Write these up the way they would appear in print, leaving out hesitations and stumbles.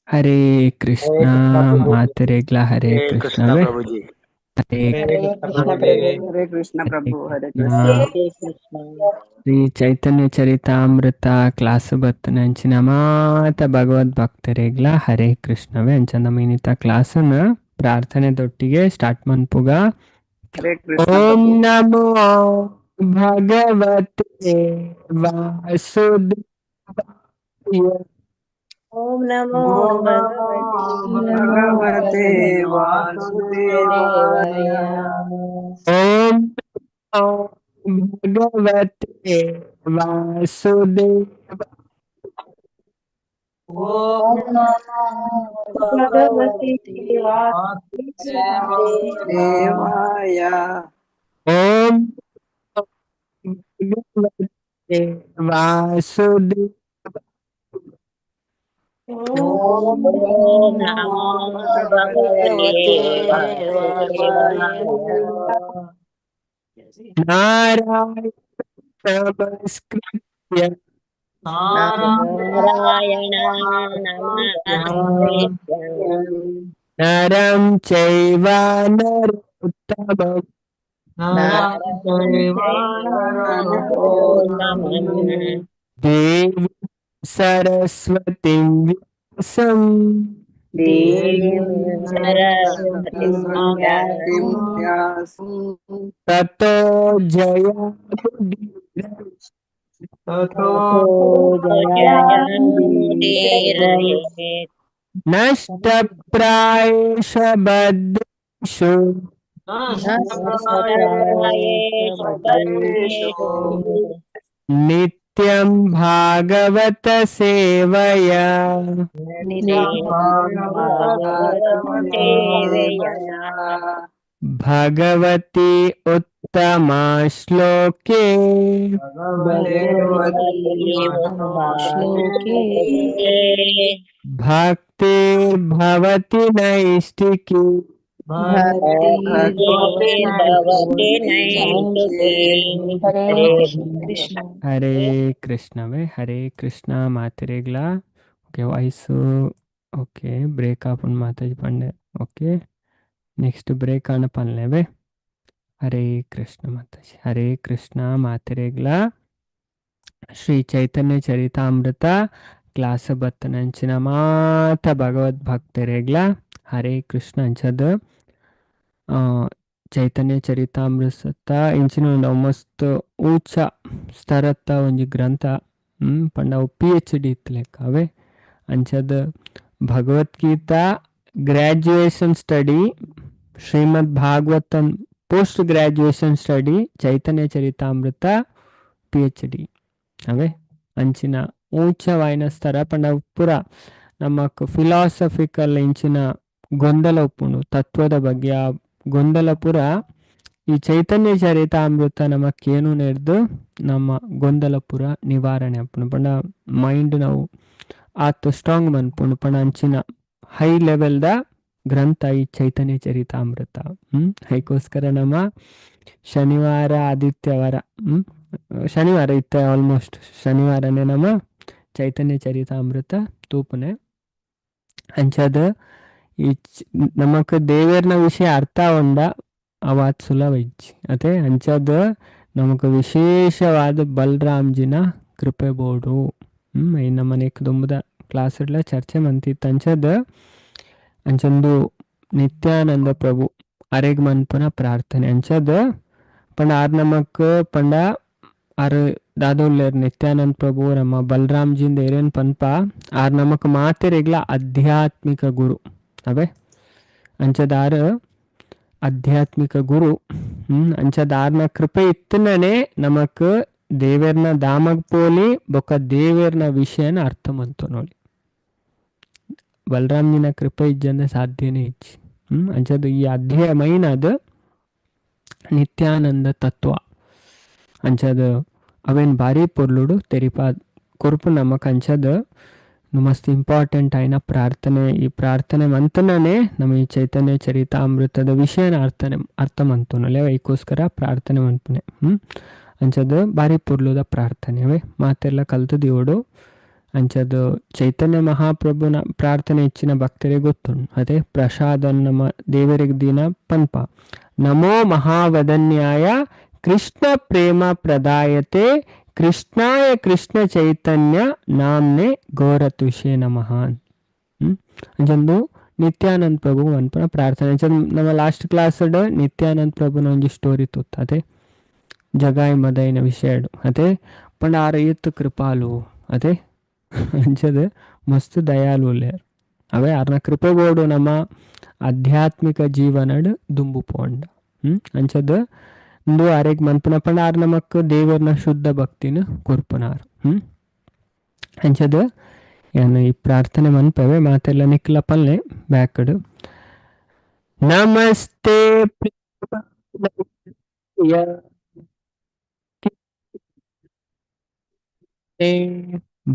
Hare Hare Krishna Krishna Prabhu. ಮಾತೆರೆಗ್ಲ Hare Hare Krishna ಕೃಷ್ಣವೇ. Prabhuji. Hare Hare Hare Krishna Krishna Prabhuji. Prabhu. Hare Krishna Hare Prabhu. Hare Krishna. Krishna. Hare Krishna. Shri Chaitanya Charitamrita class ಬತ್ತನಂಚಿನ ಮಾತ ಭಗವದ್ ಭಕ್ತರೆಗ್ಲ ಹರೇ ಕೃಷ್ಣವೇ. ಅಂಚ ನಮ್ಮ ಇನ್ನಿತ ಕ್ಲಾಸನ್ನ ಪ್ರಾರ್ಥನೆ ದೊಟ್ಟಿಗೆ start ಮನ್ಪುಗ. Hare Krishna Om ಪ್ರಭು. ನಮೋ ಭಗವತೆ ವಾಸುದೇವಾಯ. ಓಂ ನಮೋ ಓಂ ನಮೋ ಭಗವತೆ ಭಗವತೆ ಭಗವತೆ ವಾಸುದೇವಾಯ. ವಾಸುದೇವಾಯ. ಓಂ ನಮೋ ಭಗವತೆ ವಾಸುದೇವ. ಓಂ ಓಂ ನಮೋ ಭಗವತೆ ಭಗವತೆ ವಾಸುದೇವಾಯ. ದೇವಾಯ. ಓಂ ಭಗವತೆ ವಾಸುದೇವ. ಓಂ ಓಂ ನಮೋ ಭಗವತೆ ಭಗವತೆ ವಾಸುದೇವಾಯ. ನಾರಾಯಣ ನಮಸ್ಕೃತ್ಯ ನಾರಾಯಣ ನಮಸ್ಕೃತ್ಯ ನರಂ ಚೈವ ನರೋತ್ತಮಂ ನರಂ ಚೈವ ನರೋತ್ತಮಂ ದೇವಿ ಸರಸ್ವತಿಂ ವ್ಯಾಸಂ ದೇವೀಂ ಸರಸ್ವತೀಂ ಸರಸ್ವತಿಂ ವ್ಯಾಸಂ ವ್ಯಾಸಂ ತತೋ ಜಯಾಮುದೀರಯೇತ್. ತಥೋ ತಥೋ ಜಯಮುದೀರಯೇತ್. ನಷ್ಟಪ್ರಾಯೇಷು ಬದ್ಧೇಷು ನಷ್ಟಪ್ರಾಯೇಷು ಬದ್ಧೇಷು ನಿತ್ಯಂ ಭಾಗವತ ಸೇವಯಾ ನಿತ್ಯಂ ಭಾಗವತ ಸೇವೆಯ ಭಗವತಿ ಉತ್ತಮ ಶ್ಲೋಕೆ ಭಗವತಿ ಉತ್ತಮ ಶ್ಲೋಕೆ ಭಕ್ತಿರ್ಭವತಿ ನೈಷ್ಟಿಕಿ. ಭಕ್ತಿರ್ಭವತಿ ನೈಷ್ಟಿಕಿ. Hare Hare Krishna. Hare ಕೃಷ್ಣವೇ. Hare Krishna ಮಾತೆರೆಗ್ಲ. Okay, voice okay break ಆಪುಂಡು ಮಾತಾಜಿ ಪಂಡೆ. Okay, next break ಆಂಡ ಪನ್ಲೇವೆ. ಹರೇ ಕೃಷ್ಣ ಮಾತಾಜಿ. ಹರೇ ಕೃಷ್ಣ ಮಾತೆರೆಗ್ಲ. ಶ್ರೀ ಚೈತನ್ಯ ಚರಿತಾಮೃತ ಕ್ಲಾಸ್ ಬತ್ತನಂಚಿನ ಮಾತ ಭಗವದ್ ಭಕ್ತರೆಗ್ಲ ಹರೇ ಕೃಷ್ಣ. ಅಂಚದ ಚೈತನ್ಯ ಚರಿತಾಮೃತ ಇಂಚಿನ ಒಂದು ಮಸ್ತ್ ಊಚ ಸ್ತರತ್ತ ಒಂಜಿ ಗ್ರಂಥ ಪಂಡ ಅವು ಪಿಎಚ್ಡಿ ಇತ್ತು ಲೆಕ್ಕ ಅವೇ. ಅಂಚದ Bhagavad Gita graduation study, Shrimad Bhagavatam post graduation study, Chaitanya Charitamrita PhD ಅವೇ. ಅಂಚಿನ ಊಂಚವಾಯಿನ ಸ್ತರ ಪಂಡ ಪೂರ ನಮಕ್ ಫಿಲಾಸಫಿಕಲ್ ಇಂಚಿನ ಗೊಂದಲ ಉಪ್ಪುಂಡು ತತ್ವದ ಬಗ್ಗೆ. ಆ ಗೊಂದಲ ಪೂರ ಈ ಚೈತನ್ಯ ಚರಿತಾಮೃತ ನಮಕ್ಕೇನು ನೆಡ್ದು ನಮ್ಮ ಗೊಂದಲ ಪೂರ ನಿವಾರಣೆ ಆಪುಂಡು. ಪಂಡ ಮೈಂಡ್ ನಾವು ಆತ್ ಸ್ಟ್ರಾಂಗ್ ಮನ್ಪುಂಡು. ಪಂಡ ಅಂಚಿನ high level the ಗ್ರಂಥ ಈ ಚೈತನ್ಯ ಚರಿತಾಮೃತ. ಅದಕ್ಕೋಸ್ಕರ ನಮ್ಮ ಶನಿವಾರ ಆದಿತ್ಯವಾರ ಶನಿವಾರ ಇತ್ತ ಆಲ್ಮೋಸ್ಟ್ ಶನಿವಾರನೇ ನಮ್ಮ ಚೈತನ್ಯ ಚರಿತಾಮೃತ ತೂಪನೆ. ಅಂಚದ ಈ ನಮಕ್ ದೇವೇರ್ನ ವಿಷಯ ಅರ್ಥ ಉಂಡ ಅವಾತ್ ಸುಲಭ ಇಜ್ಜಿ ಅದೇ. ಅಂಚದ ನಮಕ್ ವಿಶೇಷವಾದ ಬಲರಾಮ್ಜಿನ ಕೃಪೆ ಬೋಡು. ಈ ನಮ್ಮನೆ ದುಂಬದ ಕ್ಲಾಸ್ ಇಡ್ಲ ಚರ್ಚೆ ಮಂತಿತ್ತು. ಅಂಚದ ಅಂಚೊಂದು ನಿತ್ಯಾನಂದ ಪ್ರಭು ಅರೆಗ್ ಮನ್ಪುನ ಪ್ರಾರ್ಥನೆ. ಅಂಚದ ಪಂಡ ಆರ್ ನಮಕ್ ಪಂಡ ಆರ್ ದಾದೋಲ್ಲೇರ್ ನಿತ್ಯಾನಂದ ಪ್ರಭು ನಮ್ಮ ಬಲರಾಮ್ಜಿಂದ ಏರೇನ್ ಪನ್ಪ ಆರ್ ನಮಕ್ ಮಾತೆರೆಗ್ಲ ಆಧ್ಯಾತ್ಮಿಕ ಗುರು ಅವೇ. ಅಂಚದಾರ ಆಧ್ಯಾತ್ಮಿಕ ಗುರು. ಅಂಚದಾರ್ನ ಕೃಪೆ ಇತ್ತನೇ ನಮಕ್ ದೇವೇರ್ನ ಧಾಮಗ್ ಪೋಲಿ ಬೊಕ್ಕ ದೇವೇರ್ನ ವಿಷಯನ ಅರ್ಥ ಮಂತು ನೋಡಿ. ಬಲರಾಮ್ಜಿನ ಕೃಪೆ ಇಜ್ಜಂದೆ ಸಾಧ್ಯನೇ ಇಜ್ಜಿ. ಅಂಚದ ಈ ಅಧ್ಯಾಯ ಮೈನ್ ಅದು ನಿತ್ಯಾನಂದ ತತ್ವ. ಅಂಚದ ಅವೇನ್ ಭಾರಿ ಪೊರ್ಲುಡು ತೆರಿಪಾ ಕೊರ್ಪು ನಮಕ್. ಅಂಚದ ಮಸ್ತ್ ಇಂಪಾರ್ಟೆಂಟ್ ಆಯ್ನ ಪ್ರಾರ್ಥನೆ. ಈ ಪ್ರಾರ್ಥನೆ ಮಂತನೇ ನಮ್ಮ ಈ ಚೈತನ್ಯ ಚರಿತಾಮೃತದ ವಿಷಯನ ಅರ್ಥ ಮಂತುನಲೆ ಐಕೋಸ್ಕರ ಪ್ರಾರ್ಥನೆ ಮನ್ಪುನೆ. ಅಂಚದ ಭಾರಿ ಪೊರ್ಲುದ ಪ್ರಾರ್ಥನೆ ಅವೇ ಮಾತೆಲ್ಲ ಕಲ್ತದಿಯೋಡು. ಅಂಚದು ಚೈತನ್ಯ ಮಹಾಪ್ರಭುನ ಪ್ರಾರ್ಥನೆ ಇಚ್ಚಿನ ಭಕ್ತರಿಗೆ ಗೊತ್ತುಂಡು. ಅದೇ ಪ್ರಸಾದ ನಮ್ಮ ದೇವರಿಗೆ ದಿನ ಪನ್ಪ ನಮೋ ಮಹಾವದನ್ಯಾಯ ಕೃಷ್ಣ ಪ್ರೇಮ ಪ್ರದಾಯತೆ ಕೃಷ್ಣಾಯ ಕೃಷ್ಣ ಚೈತನ್ಯ ನಾಮ್ನೆ ಗೌರತುಷೇ ನಮಃ. ಅಂಚಂದು ನಿತ್ಯಾನಂದ ಪ್ರಭು ಮನ್ಪುನ ಪ್ರಾರ್ಥನೆ. ಅಂಚ ನಮ್ಮ ಲಾಸ್ಟ್ ಕ್ಲಾಸ್ ನಿತ್ಯಾನಂದ ಪ್ರಭುನ ಒಂಜಿ ಸ್ಟೋರಿ ತುತ್ತ ಅದೇ ಜಗಾಯ್ ಮದೈನ ವಿಷಯಡು. ಅದೇ ಪಂಡ ಆರ ಏತ್ ಕೃಪಾಲು ಅದೇ ಅಂಚದ ಮಸ್ತ್ ದಯಾಲು ಉಲ್ಲೇರ್. ಅವೇ ಆರ್ನ ಕೃಪೆ ಬೋಡು ನಮ್ಮ ಆಧ್ಯಾತ್ಮಿಕ ಜೀವನಡ್ ದುಂಬು ಪೋಂಡ. ಅಂಚದ ಇಂದು ಆರೆಗ್ ಮನ್ಪುನ ಪಂಡ ಆರ್ ನಮಕ್ ದೇವರ್ನ ಶುದ್ಧ ಭಕ್ತಿನ ಕೊರ್ಪುನಾರ್. ಅಂಚದ ಯಾನ್ ಈ ಪ್ರಾರ್ಥನೆ ಮನ್ಪವೆ ಮಾತೆಲ್ಲ ನಿಕ್ಲ ಪಲ್ಲೆ ಬ್ಯಾಕಡ್. ನಮಸ್ತೆ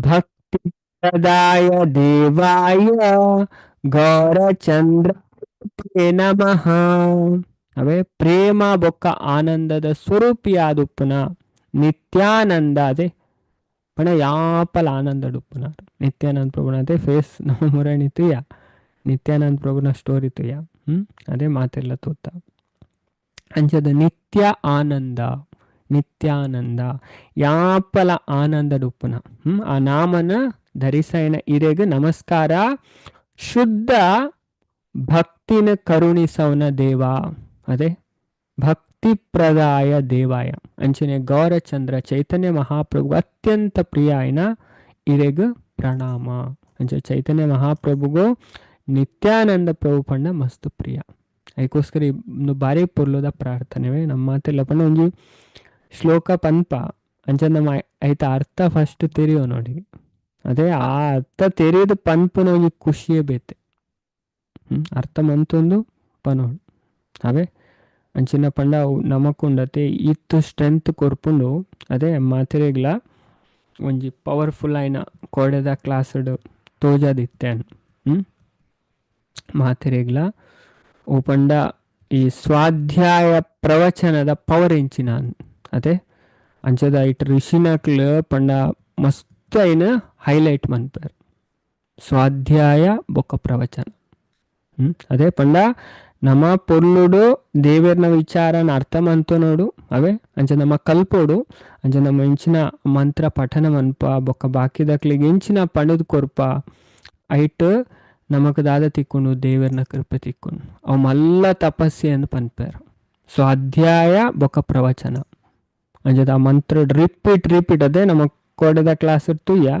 ಭಕ್ತಿ ಪ್ರದಾಯ ದೇವಾಯ ಗೌರಚಂದ್ರ ನಮಃ. ಅವೇ ಪ್ರೇಮ ಬೊಕ್ಕ ಆನಂದದ ಸ್ವರೂಪಿಯಾದುಪ್ಪುನ ನಿತ್ಯಾನಂದ. ಅದೇ ಪಣ ಯಾಪಲ ಆನಂದಡುಪ್ಪುನ ನಿತ್ಯಾನಂದ ಪ್ರಭುನ ಅದೇ ಫೇಸ್ ನಮ್ಮ ಮುರಣಿ ತುಯ್ಯ ನಿತ್ಯಾನಂದ ಪ್ರಭುನ ಸ್ಟೋರಿ ತುಯ್ಯ. ಅದೇ ಮಾತೆಲ್ಲ ತೂತ. ಅಂಚದ ನಿತ್ಯ ಆನಂದ ನಿತ್ಯಾನಂದ ಯಾಪಲ ಆನಂದಡುಪ್ಪುನ ಆ ನಾಮನ ಧರಿಸೈನ ಇರೆಗ್ ನಮಸ್ಕಾರ. ಶುದ್ಧ ಭಕ್ತಿನ ಕರುಣಿಸವನ ದೇವ ಅದೇ ಭಕ್ತಿ ಪ್ರದಾಯ ದೇವಾಯ. ಅಂಚನೆ ಗೌರಚಂದ್ರ ಚೈತನ್ಯ ಮಹಾಪ್ರಭು ಅತ್ಯಂತ ಪ್ರಿಯ ಆಯ್ನ ಇರೆಗ್ ಪ್ರಣಾಮ. ಅಂಚೆ ಚೈತನ್ಯ ಮಹಾಪ್ರಭುಗು ನಿತ್ಯಾನಂದ ಪ್ರಭು ಪಂಡ ಮಸ್ತ್ ಪ್ರಿಯ. ಅದಕ್ಕೋಸ್ಕರ ಇನ್ನು ಬಾರಿ ಪೊರ್ಲುದ ಪ್ರಾರ್ಥನೆವೇ ನಮ್ಮ ಮಾತೆಲ್ಲ ಪಂಡ ಒಂಜಿ ಶ್ಲೋಕ ಪನ್ಪ ಅಂಚ ನಮ್ಮ ಐತ ಅರ್ಥ ಫಸ್ಟ್ ತೆರಿಯೋ ನೋಡಿ. ಅದೇ ಆ ಅರ್ಥ ತೆರೆಯದು ಪನ್ಪುನ ಒಂಜಿ ಖುಷಿಯೇ ಬೇತೆ. ಅರ್ಥ ಮಂತೊಂದು ಪನೋಡು ಅವೇ ಅಂಚಿನ ಪಂಡ ನಮಕುಂಡತೆ ಇತ್ತು ಸ್ಟ್ರೆಂತ್ ಕೊರ್ಪುಂಡು. ಅದೇ ಮಾತೆರೆಗ್ಲ ಒಂಜಿ ಪವರ್ಫುಲ್ ಆಯ್ನ ಕೋಡೆದ ಕ್ಲಾಸ್ಡ್ ತೋಜಾದಿತ್ತೆ. ಮಾತೆರೆಗ್ಲ ಓ ಪಂಡ ಈ ಸ್ವಾಧ್ಯಾಯ ಪ್ರವಚನದ ಪವರ್ ಇಂಚಿನ ಅದೇ ಅಂಚದ it ಋಷಿನಕ್ಲು ಪಂಡ ಮಸ್ತ್ ಐನ ಹೈಲೈಟ್ ಮನ್ಪೇರ್ ಸ್ವಾಧ್ಯಾಯ ಬೊಕ್ಕ ಪ್ರವಚನ. ಅದೇ ಪಂಡ ನಮ್ಮ ಪೊರ್ಲುಡು ದೇವೆರ್ನ ವಿಚಾರನ ಅರ್ಥ ಮಂತು ನೋಡು ಅವೇ ಅಂಚ ನಮ್ಮ ಕಲ್ಪೋಡು ಅಂಚ ನಮ್ಮ ಇಂಚಿನ ಮಂತ್ರ ಪಠನ ಮನ್ಪ ಬೊಕ್ಕ ಬಾಕಿದಕ್ಲಿಗೆ ಇಂಚಿನ ಪಣದ್ ಕೊರ್ಪ ಐಟ್ ನಮಕ್ ದಾದ ತಿಕ್ಕೊಂಡು ದೇವೆರ್ನ ಕೃಪೆ ತಿಕ್ಕೊಂಡು ಅವು ಮಲ್ಲ ತಪಸ್ಸೆ ಅಂದ್ ಪನ್ಪೇರ್ ಸ್ವಾಧ್ಯಾಯ ಬೊಕ್ಕ ಪ್ರವಚನ. ಅಂಚದ ಆ ಮಂತ್ರ ರಿಪೀಟ್ ರಿಪೀಟ್ ಅದೇ ನಮ್ಮ ಕೋಡೆದ ಕ್ಲಾಸ್ ತುಯ್ಯ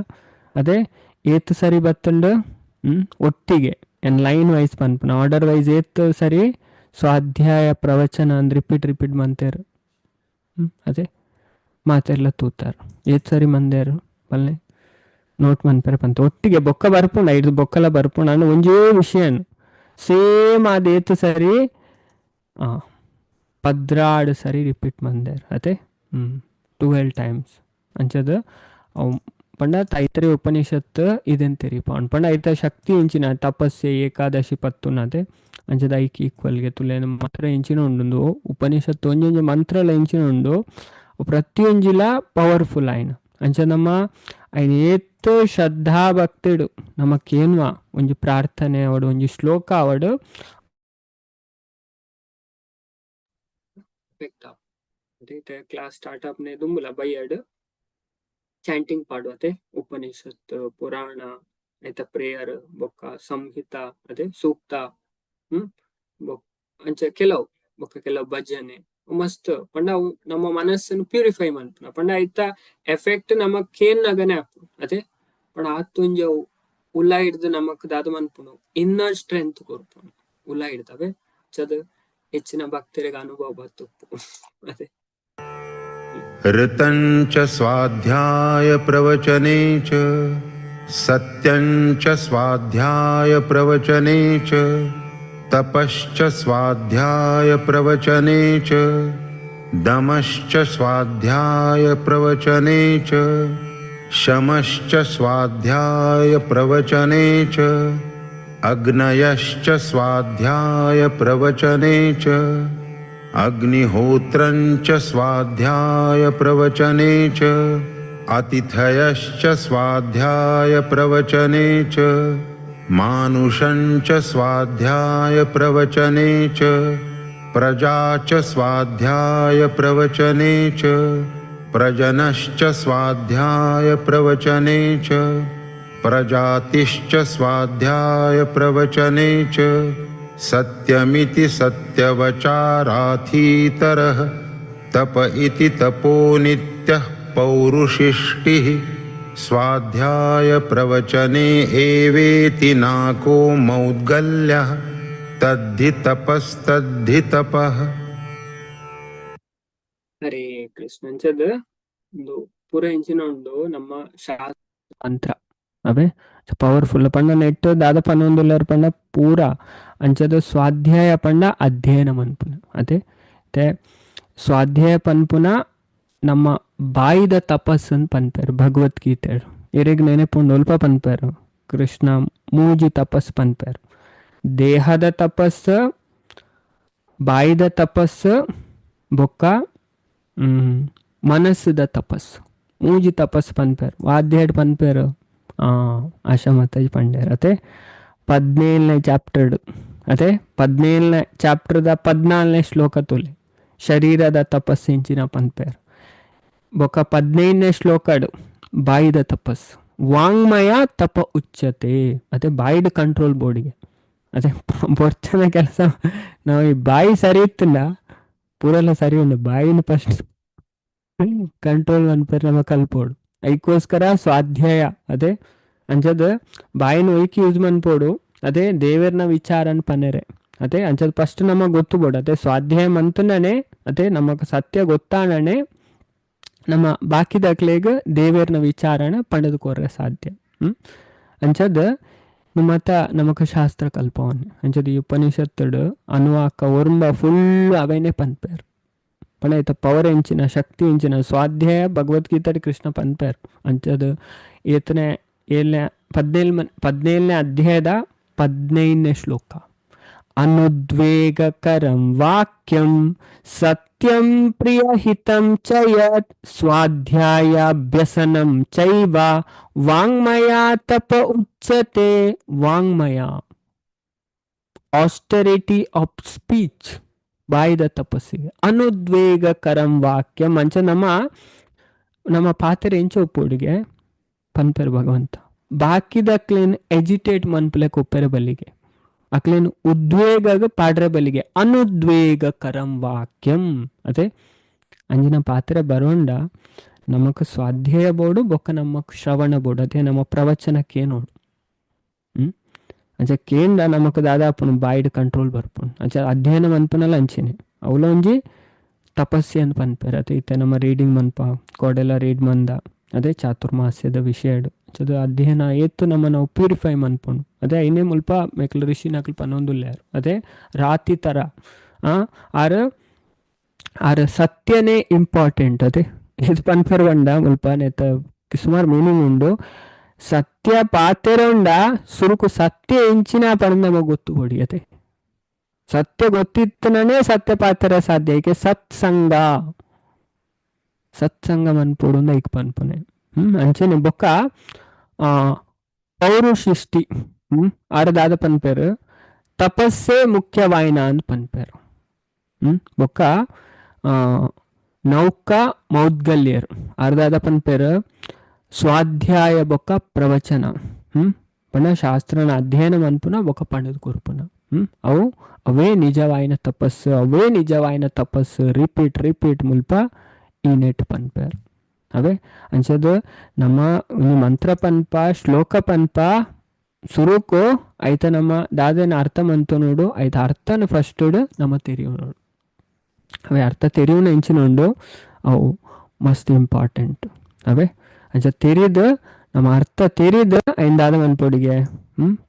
ಅದೇ ಏತ್ ಸರಿ ಬತ್ತಂಡು ಒಟ್ಟಿಗೆ ಏನ್ ಲೈನ್ ವೈಸ್ ಪನ್ಪುನ ಆರ್ಡರ್ ವೈಸ್ ಏತ್ ಸರಿ ಸ್ವಾಧ್ಯಾಯ ಪ್ರವಚನ ಅಂದ್ ರಿಪೀಟ್ ರಿಪೀಟ್ ಮಂತೇರು. ಅದೇ ಮಾತೆಲ್ಲ ತೂತಾರ ಏತ್ ಸರಿ ಮಂದೇರು ಪಲ್ಲೆ ನೋಟ್ ಮನ್ಪೆರೆ ಪಂತ ಒಟ್ಟಿಗೆ ಬೊಕ್ಕ ಬರ್ಪುಂಡ ಐದು ಬೊಕ್ಕಲ ಬರ್ಪುಂಡ ಅಂದ್ ಒಂಜೇ ವಿಷಯನ್ ಸೇಮ್ ಅದೇತ್ ಸರಿ 12 ಸರಿ ರಿಪೀಟ್ ಮಂದೇರ್ ಅದೇ 12 ಟೈಮ್ಸ್. ಅಂಚದ ಅವು ಪಂಡ ತೈತರಿ ಉಪನಿಷತ್ ಇದೆನ್ ತೆರಿಪಾಂಡ್ ಪಂಡ ಐತ ಶಕ್ತಿ ಇಂಚಿನ ತಪಸ್ಸೆ ಏಕಾದಶಿ ಪತ್ತುನದೆ ಅಂಚದ ಐಕ್ ಈಕ್ವಲ್ಗೆ ತುಲೇನ ಮಂತ್ರ ಇಂಚಿನ ಉಂಡು ಉಪನಿಷತ್ತು ಒಂಜೊಂಜಿ ಮಂತ್ರಲ ಇಂಚಿನ ಉಂಡು ಪ್ರತಿಯೊಂಜಿಲ ಪವರ್ಫುಲ್ ಆಯ್ನ. ಅಂಚ ನಮ್ಮ ಐನ ಏತ್ ಶ್ರದ್ಧಾ ಭಕ್ತಿಡು ನಮಕೇನ್ವ ಒಂಜಿ ಪ್ರಾರ್ಥನೆ ಅವಡು ಒಂಜಿ ಶ್ಲೋಕ ಅವಡು ಕ್ಲಾಸ್ ಸ್ಟಾರ್ಟ್ ಅಪ್ನೆ ದುಂಬುಲ ಬೈಯಡ್ ಚಾಂಟಿಂಗ್ ಪಾಡುವತೆ ಉಪನಿಷತ್ ಪುರಾಣ ಐತ ಪ್ರೇಯರ್ ಬೊಕ್ಕ ಸಂಹಿತ ಅದೇ ಸೂಕ್ತ ಅಂಚ ಕೆಲವು ಬೊಕ್ಕ ಕೆಲವು ಭಜನೆ ಮಸ್ತ್ ಪಂಡ ಅವು ನಮ್ಮ ಮನಸ್ಸನ್ನು ಪ್ಯೂರಿಫೈ ಮನ್ಪುನ ಪಂಡ ಐತ ಎಫೆಕ್ಟ್ ನಮಕ್ ಕೇನ್ ನಗನೆ ಆಪುಂಡು. ಅದೇ ಪಂಡ ಆತೊಂಜಿ ಅವು ಉಲ್ಲ ಹಿಡ್ದು ನಮಕ್ ದಾದ ಮನ್ಪುಂಡು ಇನ್ನರ್ ಸ್ಟ್ರೆಂತ್ ಕೊರ್ಪುಂಡು ಉಲ್ಲ ಹಿಡ್ದವೆ ಚದ ಹೆಚ್ಚಿನ ಭಕ್ತರಿಗೆ ಅನುಭವ ಬತ್ತುಪ್ಪು. ಅದೇ ಋತಂಚ ಸ್ವಾಧ್ಯಾಯ ಪ್ರವಚನೆ ಚ ಸತ್ಯಂಚ ಸ್ವಾಧ್ಯಾಯ ಪ್ರವಚನೆ ಚ ತಪಶ್ಚ ಸ್ವಾಧ್ಯಾಯ ಪ್ರವಚನೆ ಚ ದಮಶ್ಚ ಸ್ವಾಧ್ಯಾಯ ಪ್ರವಚನೆ ಚ ಶಮಶ್ಚ ಸ್ವಾಧ್ಯಾಯ ಪ್ರವಚನೆ ಚ ಅಗ್ನಯಶ್ಚ ಸ್ವಾಧ್ಯಾಯ ಪ್ರವಚನೆ ಚ ಅಗ್ನಿಹೋತ್ರಂಚ ಸ್ವಾಧ್ಯಾಯ ಪ್ರವಚನೆ ಚ. अतिथयश्च स्वाध्यायप्रवचने च मानुषं च स्वाध्यायप्रवचने च प्रजा च स्वाध्यायप्रवचने च प्रजनश्च स्वाध्यायप्रवचने च प्रजातिश्च स्वाध्यायप्रवचने च सत्यमिति सत्यवचाराथीतरः तप इति तपो नित्यः पौरुषिष्टिः स्वाध्यायप्रवचने एवेति नाको मौद्गल्यः तद्धि तपस्तद्धि तपः. ಹರೇ ಕೃಷ್ಣ. ಅಂಚದ ಉಂದು ಪೂರ ಎಂಚಿನ ಉಂಡು ನಮ್ಮ ಶಾಸ್ತ್ರ ಮಂತ್ರ ಅವೇ ಪವರ್ಫುಲ್. ಪಂಡ ನೆಟ್ ದಾದ ಪನೊಂದುಲ್ಲೆರ್ ಪಂಡ ಪೂರ ಅಂಚದ ಸ್ವಾಧ್ಯಾಯ ಪಂಡ ಅಧ್ಯಯನ ಮನ್ಪುನ ಅತೆ. ते ಸ್ವಾಧ್ಯಾಯ ಪನ್ಪುನ ನಮ್ಮ ಬಾಯಿದ ತಪಸ್ಸನ್ನು ಪನ್ಪೆರ್ ಭಗವದ್ಗೀತೆ. ಎರೆಗ್ ನೆನೆಪುಂಡು ಒಲ್ಪ ಪನ್ಪೆರ್ ಕೃಷ್ಣ ಮೂಜಿ ತಪಸ್ ಪನ್ಪೆರ್: ದೇಹದ ತಪಸ್ಸು, ಬಾಯಿದ ತಪಸ್ಸು, ಬೊಕ್ಕ ಮನಸ್ಸುದ ತಪಸ್ಸು. ಮೂಜಿ ತಪಸ್ಸು ಪನ್ಪೆರ್. ವಾದ್ಯಡ್ ಪನ್ಪೆರ್ ಆಶಾ ಮಾತಾಜಿ ಪಂಡೇರ್ ಅತೆ, 17ನೇ ಚಾಪ್ಟರ್ಡ್ ಅತೆ, 17ನೇ ಚಾಪ್ಟರ್ದ 14ನೇ ಶ್ಲೋಕ ತೂಲೆ, ಶರೀರದ ತಪಸ್ಸು ಇಂಚಿನ ಪನ್ಪೆರ್. ಬೊಕ್ಕ 15ನೇ ಶ್ಲೋಕಡ್ ಬಾಯಿದ ತಪಸ್ಸು, ವಾಂಗ್ಮಯ ತಪ ಉಚ್ಯತೆ ಅತೆ. ಬಾಯಿಡ್ ಕಂಟ್ರೋಲ್ ಬೋಡಿಗೆ ಅದೇ ಬೊರ್ಚನ ಕೆಲಸ. ನಾವು ಈ ಬಾಯಿ ಸರಿ ಇತ್ತುಂಡ ಪೂರೆಲ್ಲ ಸರಿ ಉಂಡು. ಬಾಯಿನ ಫಸ್ಟ್ ಕಂಟ್ರೋಲ್ ಮನ್ಪೆರ್ ನಮ ಕಲ್ಪೋಡು. ಐಕೋಸ್ಕರ ಸ್ವಾಧ್ಯಾಯ ಅದೇ. ಅಂಚದ ಬಾಯಿನ ಒಯ್ಕ್ ಯೂಸ್ ಮನ್ಪೋಡು ಅದೇ ದೇವೆರ್ನ ವಿಚಾರನ್ ಪನೆರೆ ಅದೇ. ಅಂಚದ ಫಸ್ಟ್ ನಮಗ್ ಗೊತ್ತು ಬೋಡು ಅದೇ. ಸ್ವಾಧ್ಯಾಯ ಮಂತುನನೆ ಅದೇ ನಮಕ್ ಸತ್ಯ ಗೊತ್ತಾಣನೆ ನಮ್ಮ ಬಾಕಿದಕ್ಲೆಗ್ ದೇವೆರ್ನ ವಿಚಾರನ ಪಂಡದು ಕೊರ್ರೆ ಸಾಧ್ಯ. ಅಂಚದ ನಮ್ಮತ ನಮಕ್ ಶಾಸ್ತ್ರ ಕಲ್ಪವನ್ನೆ. ಅಂಚದ ಈ ಉಪನಿಷತ್ತುಡು ಅನುವಾಕ ಒರ್ಂಬ ಫುಲ್ ಅವೇನೆ ಪನ್ಪೆರ್. ಪಂಡ ಐತ ಪವರ್ ಎಂಚಿನ, ಶಕ್ತಿ ಎಂಚಿನ, ಸ್ವಾಧ್ಯಾಯ ಭಗವದ್ಗೀತೆ ಕೃಷ್ಣ ಪನ್ಪೆರ್. ಅಂಚದ ಏತನೇ ಏಳನೇ 17 17ನೇ ಅಧ್ಯಾಯದ 15ನೇ ಶ್ಲೋಕ, ಅನುದ್ವೇಗಕರಂ ವಾಕ್ಯಂ ಸತ್ಯಂ ಪ್ರಿಯಹಿತಂ ಚ ಯತ್ ಸ್ವಾಧ್ಯಾಯಾಭ್ಯಸನಂ ಚೈವ ವಾಂಗ್ಮಯ ತಪ ಉಚ್ಯತೆ. ವಾಂಗ್ಮಯ, austerity of speech, ಬಾಯಿದ ತಪಸ್ಸಿಗೆ. ಅನುದ್ವೇಗಕರಂ ವಾಕ್ಯಂ ಅಂಚ ನಮ್ಮ ನಮ್ಮ ಪಾತೆರ ಎಂಚ ಉಪ್ಪುಡಿಗೆ ಪನ್ಪೆರ್ ಭಗವಂತ. ಬಾಕಿದಕ್ಲೆನ್ ಎಜಿಟೇಟ್ ಮನ್ಪುಲೆಕ ಉಪ್ಪೆರೆ ಬಲ್ಲಿಗೆ, ಅಕ್ಲೆನ್ ಉದ್ವೇಗಗ್ ಪಾಡ್ರೆ ಬಲ್ಲಿಗೆ. ಅನುದ್ವೇಗಕರಂ ವಾಕ್ಯಂ ಅದೇ. ಅಂಜಿನ ಪಾತ್ರೆ ಬರೋಂಡ ನಮಕ್ ಸ್ವಾಧ್ಯಾಯ ಬೋಡು, ಬೊಕ್ಕ ನಮಕ್ ಶ್ರವಣ ಬೋಡು ಅದೇ, ನಮ್ಮ ಪ್ರವಚನಕ್ಕೆ ನೋಡು. ಅಂಚ ಕೇಂಡ ನಮಕ್ ದಾದಾಪುನು ಬಾಯಿಡ್ ಕಂಟ್ರೋಲ್ ಬರ್ಪುಂಡು. ಅಂಚ ಅಧ್ಯಯನ ಮನ್ಪುನಲ ಅಂಚೆನೆ, ಅವ್ಲ ಒಂಜಿ ತಪಸ್ಸೆ ಅಂತ ಪನ್ಪೆರ್ ಅದೇ. ಇತ್ತೆ ನಮ್ಮ ರೀಡಿಂಗ್ ಮನ್ಪ ಕೋಡೆಲ ರೀಡ್ ಮಂದ ಅದೇ ಚಾತುರ್ಮಾಸ್ಯದ ವಿಷಯಡ್. ಅಂಚದ ಅಧ್ಯಯನ ಏತ್ ನಮ್ಮ ನಾವು ಪ್ಯೂರಿಫೈ ಮನ್ಪುಂಡು ಅದೇ. ಐನೇ ಮುಲ್ಪ ಮೆಕ್ಲ್ ಋಷಿನಕ್ಲ್ ಪನೊಂದುಲ್ಲೆರ್ ಅದೇ. ರಾತಿ ತರ ಆರ್ ಆರ್ ಸತ್ಯನೇ ಇಂಪಾರ್ಟೆಂಟ್ ಅದೇ. ಇದು ಪನ್ಪೆರ್ ಪಂಡ ಮುಲ್ಪ ನೆತ್ತ ಸುಮಾರು ಮೀನಿಂಗ್ ಉಂಡು. ಸತ್ಯ ಪಾತೆರ ಉಂಡ ಸುರುಕು ಸತ್ಯ ಎಂಚಿನ ಪಂಡ ನಮಗ್ ಗೊತ್ತು ಬೋಡಿ ಅದೇ. ಸತ್ಯ ಗೊತ್ತಿತ್ತನೇ ಸತ್ಯ ಪಾತೆರ ಸಾಧ್ಯ. ಏಕೆ ಸತ್ಸಂಗ, ಸತ್ಸಂಗ ಮನ್ಪೊಡು ಐಕ್ ಪನ್ಪುನೆ. ಅಂಚನೆ ಬೊಕ್ಕ ಪೌರುಷಿಷ್ಟಿ ಆರ್ ದಾದ ಪನ್ಪೆರ್, ತಪಸ್ಸೇ ಮುಖ್ಯವಾಯಿನ ಅಂತ ಪನ್ಪೆರ್. ಬೊಕ್ಕ ನೌಕಾ ಮೌದ್ಗಲ್ಯರು ಆರ್ ದಾದ ಪನ್ಪೆರ್, ಸ್ವಾಧ್ಯಾಯ ಬೊಕ್ಕ ಪ್ರವಚನ ಪಂಡ ಶಾಸ್ತ್ರನ ಅಧ್ಯಯನ ಮನ್ಪುನ ಬೊಕ್ಕ ಪಂಡದ್ ಕೊರ್ಪುನ ಅವು ಅವೇ ನಿಜವಾಯಿನ ತಪಸ್ಸು, ಅವೇ ನಿಜವಾಯಿನ ತಪಸ್ಸು. ರಿಪೀಟ್ ರಿಪೀಟ್ ಮುಲ್ಪ ಈ ನೆಟ್ ಪನ್ಪೆರ್ ಅವೇ. ಅಂಚದ ನಮ್ಮ ಒಂಜಿ ಮಂತ್ರ ಪನ್ಪ ಶ್ಲೋಕ ಪನ್ಪ ಸುರುಕು ಐತ ನಮ್ಮ ದಾದನ ಅರ್ಥ ಮಂತು ನೋಡು, ಐತ ಅರ್ಥನ ಫಸ್ಟ್ ನಮ್ಮ ತೆರಿಯು ನೋಡು ಅವೇ. ಅರ್ಥ ತೆರಿಯುನ ಎಂಚಿನ ಉಂಡು ಅವು ಮಸ್ತ್ ಇಂಪಾರ್ಟೆಂಟ್ ಅವೇ. ಅಂಚ ತೆರಿದು ನಮ್ಮ ಅರ್ಥ ತೆರಿದು ಐನ್ ದಾದ ಮನ್ಪೊಡಿಗೆ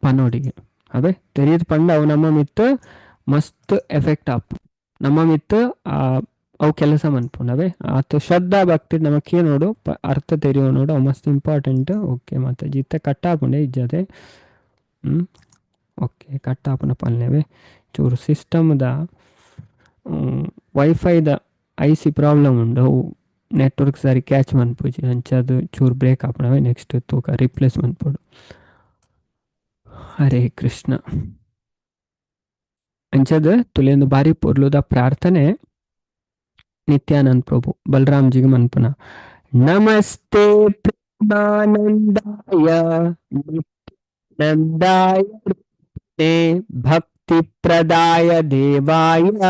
ಪನೋಡಿಗೆ ಅವೇ. ತೆರಿದು ಪಂಡ ಅವು ನಮ್ಮ ಮಿತ್ತು ಮಸ್ತ್ ಎಫೆಕ್ಟ್ ಆಪು, ನಮ್ಮ ಮಿತ್ತು ಅವು ಕೆಲಸ ಮನ್ಪುಂಡು ಅವೇ. ಆತ ಶ್ರದ್ಧಾ ಭಕ್ತಿ ನಮಕ್ ನೋಡು ಅರ್ಥ ತೆರಿಯೋ ನೋಡು, ಅವು ಮಸ್ತ್ ಇಂಪಾರ್ಟೆಂಟ್. ಓಕೆ ಮಾತಾಜಿ, ಇತ್ತೆ ಕಟ್ ಆಪುಂಡೆ ಇಜ್ಜದೆ? ಓಕೆ, ಕಟ್ ಆಪುನ ಪನ್ಲೆವೆ. ಚೂರು ಸಿಸ್ಟಮ್ದ ವೈಫೈದ I C problem ಉಂಡು, ಅವು Network ಸಾರಿ catch ಮನ್ಪುಜಿ ಅಂಚಾದ್ ಚೂರು ಬ್ರೇಕ್ ಆಪುನವೆ ನೆಕ್ಸ್ಟ್ ತೂಕ ರಿಪ್ಲೇಸ್ ಮನ್ಪೊಡು. ಹರೇ ಕೃಷ್ಣ. ಅಂಚಾದ್ ತುಲೆಂದು ಬಾರಿ ಪೊರ್ಲುದ ಪ್ರಾರ್ಥನೆ ನಿತ್ಯಾನಂದ ಪ್ರಭು ಬಲರಾಮ್ಜಿಗೆ ಮನ್ಪುನ. ನಮಸ್ತೆ ಪ್ರೇಮಾನಂದಾಯ ನಂದಾಯ ಭಕ್ತಿ ಪ್ರದಾಯ ದೇವಾಯ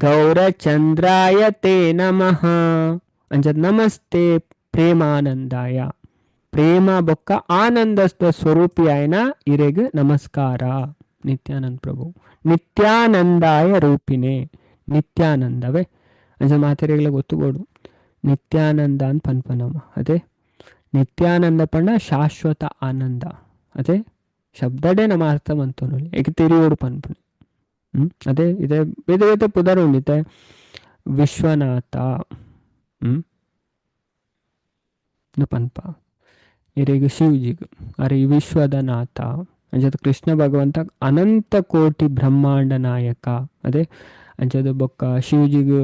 ಗೌರಚಂದ್ರಾಯ ತೇ ನಮಃ. ಅಂಚ ನಮಸ್ತೆ ಪ್ರೇಮಾನಂದಾಯ, ಪ್ರೇಮ ಬೊಕ್ಕ ಆನಂದಸ್ಥ ಸ್ವರೂಪಿಯಾಯನ ಇರೆಗ್ ನಮಸ್ಕಾರ. ನಿತ್ಯಾನಂದ ಪ್ರಭು ನಿತ್ಯಾನಂದಾಯ ರೂಪಿನೇ, ನಿತ್ಯಾನಂದವೇ ಅಂಚ ಮಾತೆರೆಗ್ಲ ಗೊತ್ತುಬೋಡು ನಿತ್ಯಾನಂದ ಅಂತ ಪನ್ಪನಮ್ಮ. ಅದೇ ನಿತ್ಯಾನಂದ ಪಂಡ ಶಾಶ್ವತ ಆನಂದ. ಅದೇ ಶಬ್ದಡೇ ನಮ್ಮ ಅರ್ಥ ಮಂತೊನೊಲಿ ಏಕೆ ತಿರಿಯೋಡು ಪನ್ಪುನೆ. ಅದೇ ಇದೆ ಬೇತೆ ಬೇತೆ ಪುದರ್ ಉಂಡಿತೆ ವಿಶ್ವನಾಥ ಪನ್ಪ ಇರೆಗ್ ಶಿವಜಿಗ್ ಅರೆ ಈ ವಿಶ್ವದ ನಾಥ. ಅಂಚದ ಕೃಷ್ಣ ಭಗವಂತ ಅನಂತ ಕೋಟಿ ಬ್ರಹ್ಮಾಂಡ ನಾಯಕ. ಅದೇ ಅಂಚದ ಬೊಕ್ಕ ಶಿವಜಿಗ್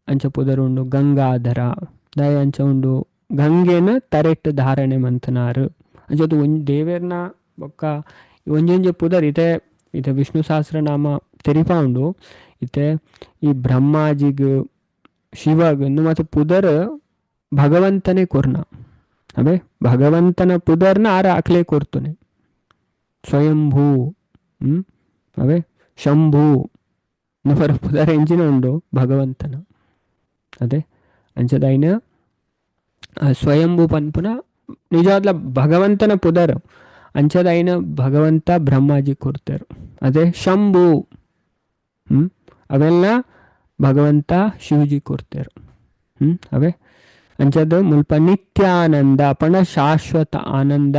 ಅಂಚ ಪುದರ್ ಉಂಡು ಗಂಗಾಧರ. ದಾಯ ಅಂಚ ಉಂಡು ಗಂಗೆನ ತರೆಟ್ ಧಾರಣೆ ಮಂತನಾರು. ಅಂಚದ ಒಂಜಿ ದೇವೆರ್ನ ಬೊಕ್ಕ ಒಂಜೊಂಜಿ ಪುದರ್ ಇತ್ತೆ ಇತ್ತೆ ವಿಷ್ಣು ಸಹಸ್ರನಾಮ ತೆರಿಪ ಉಂಡು. ಇತ್ತೆ ಈ ಬ್ರಹ್ಮಾಜಿಗ್ ಶಿವಗ್ ಮತ್ತು ಪುದರ್ ಭಗವಂತನೇ ಕೊರ್ನ. ಅವೇ ಭಗವಂತನ ಪುದರ್ನ ಆರ ಅಕ್ಲೆ ಕೊರ್ತುನೆ. ಸ್ವಯಂಭೂ ಅವೇ ಶಂಭೂ ನವರ ಪುದರ್ ಎಂಜಿನ ಉಂಡು ಭಗವಂತನ. ಅದೇ ಅಂಚದೈನ ಸ್ವಯಂಭೂ ಪನ್ಪುನ ನಿಜವಾದ್ಲ ಭಗವಂತನ ಪುದರ್ ಅಂಚದೈನ ಭಗವಂತ ಬ್ರಹ್ಮಾಜಿ ಕೊಡ್ತಾರೆ. ಅದೇ ಶಂಭು ಅವೆಲ್ಲ ಭಗವಂತ ಶಿವಜಿ ಕೊಡ್ತಾರೆ. ಅವೇ ಅಂಚದ ಮುಲ್ಪ ನಿತ್ಯಾನಂದ ಪಂಡ ಶಾಶ್ವತ ಆನಂದ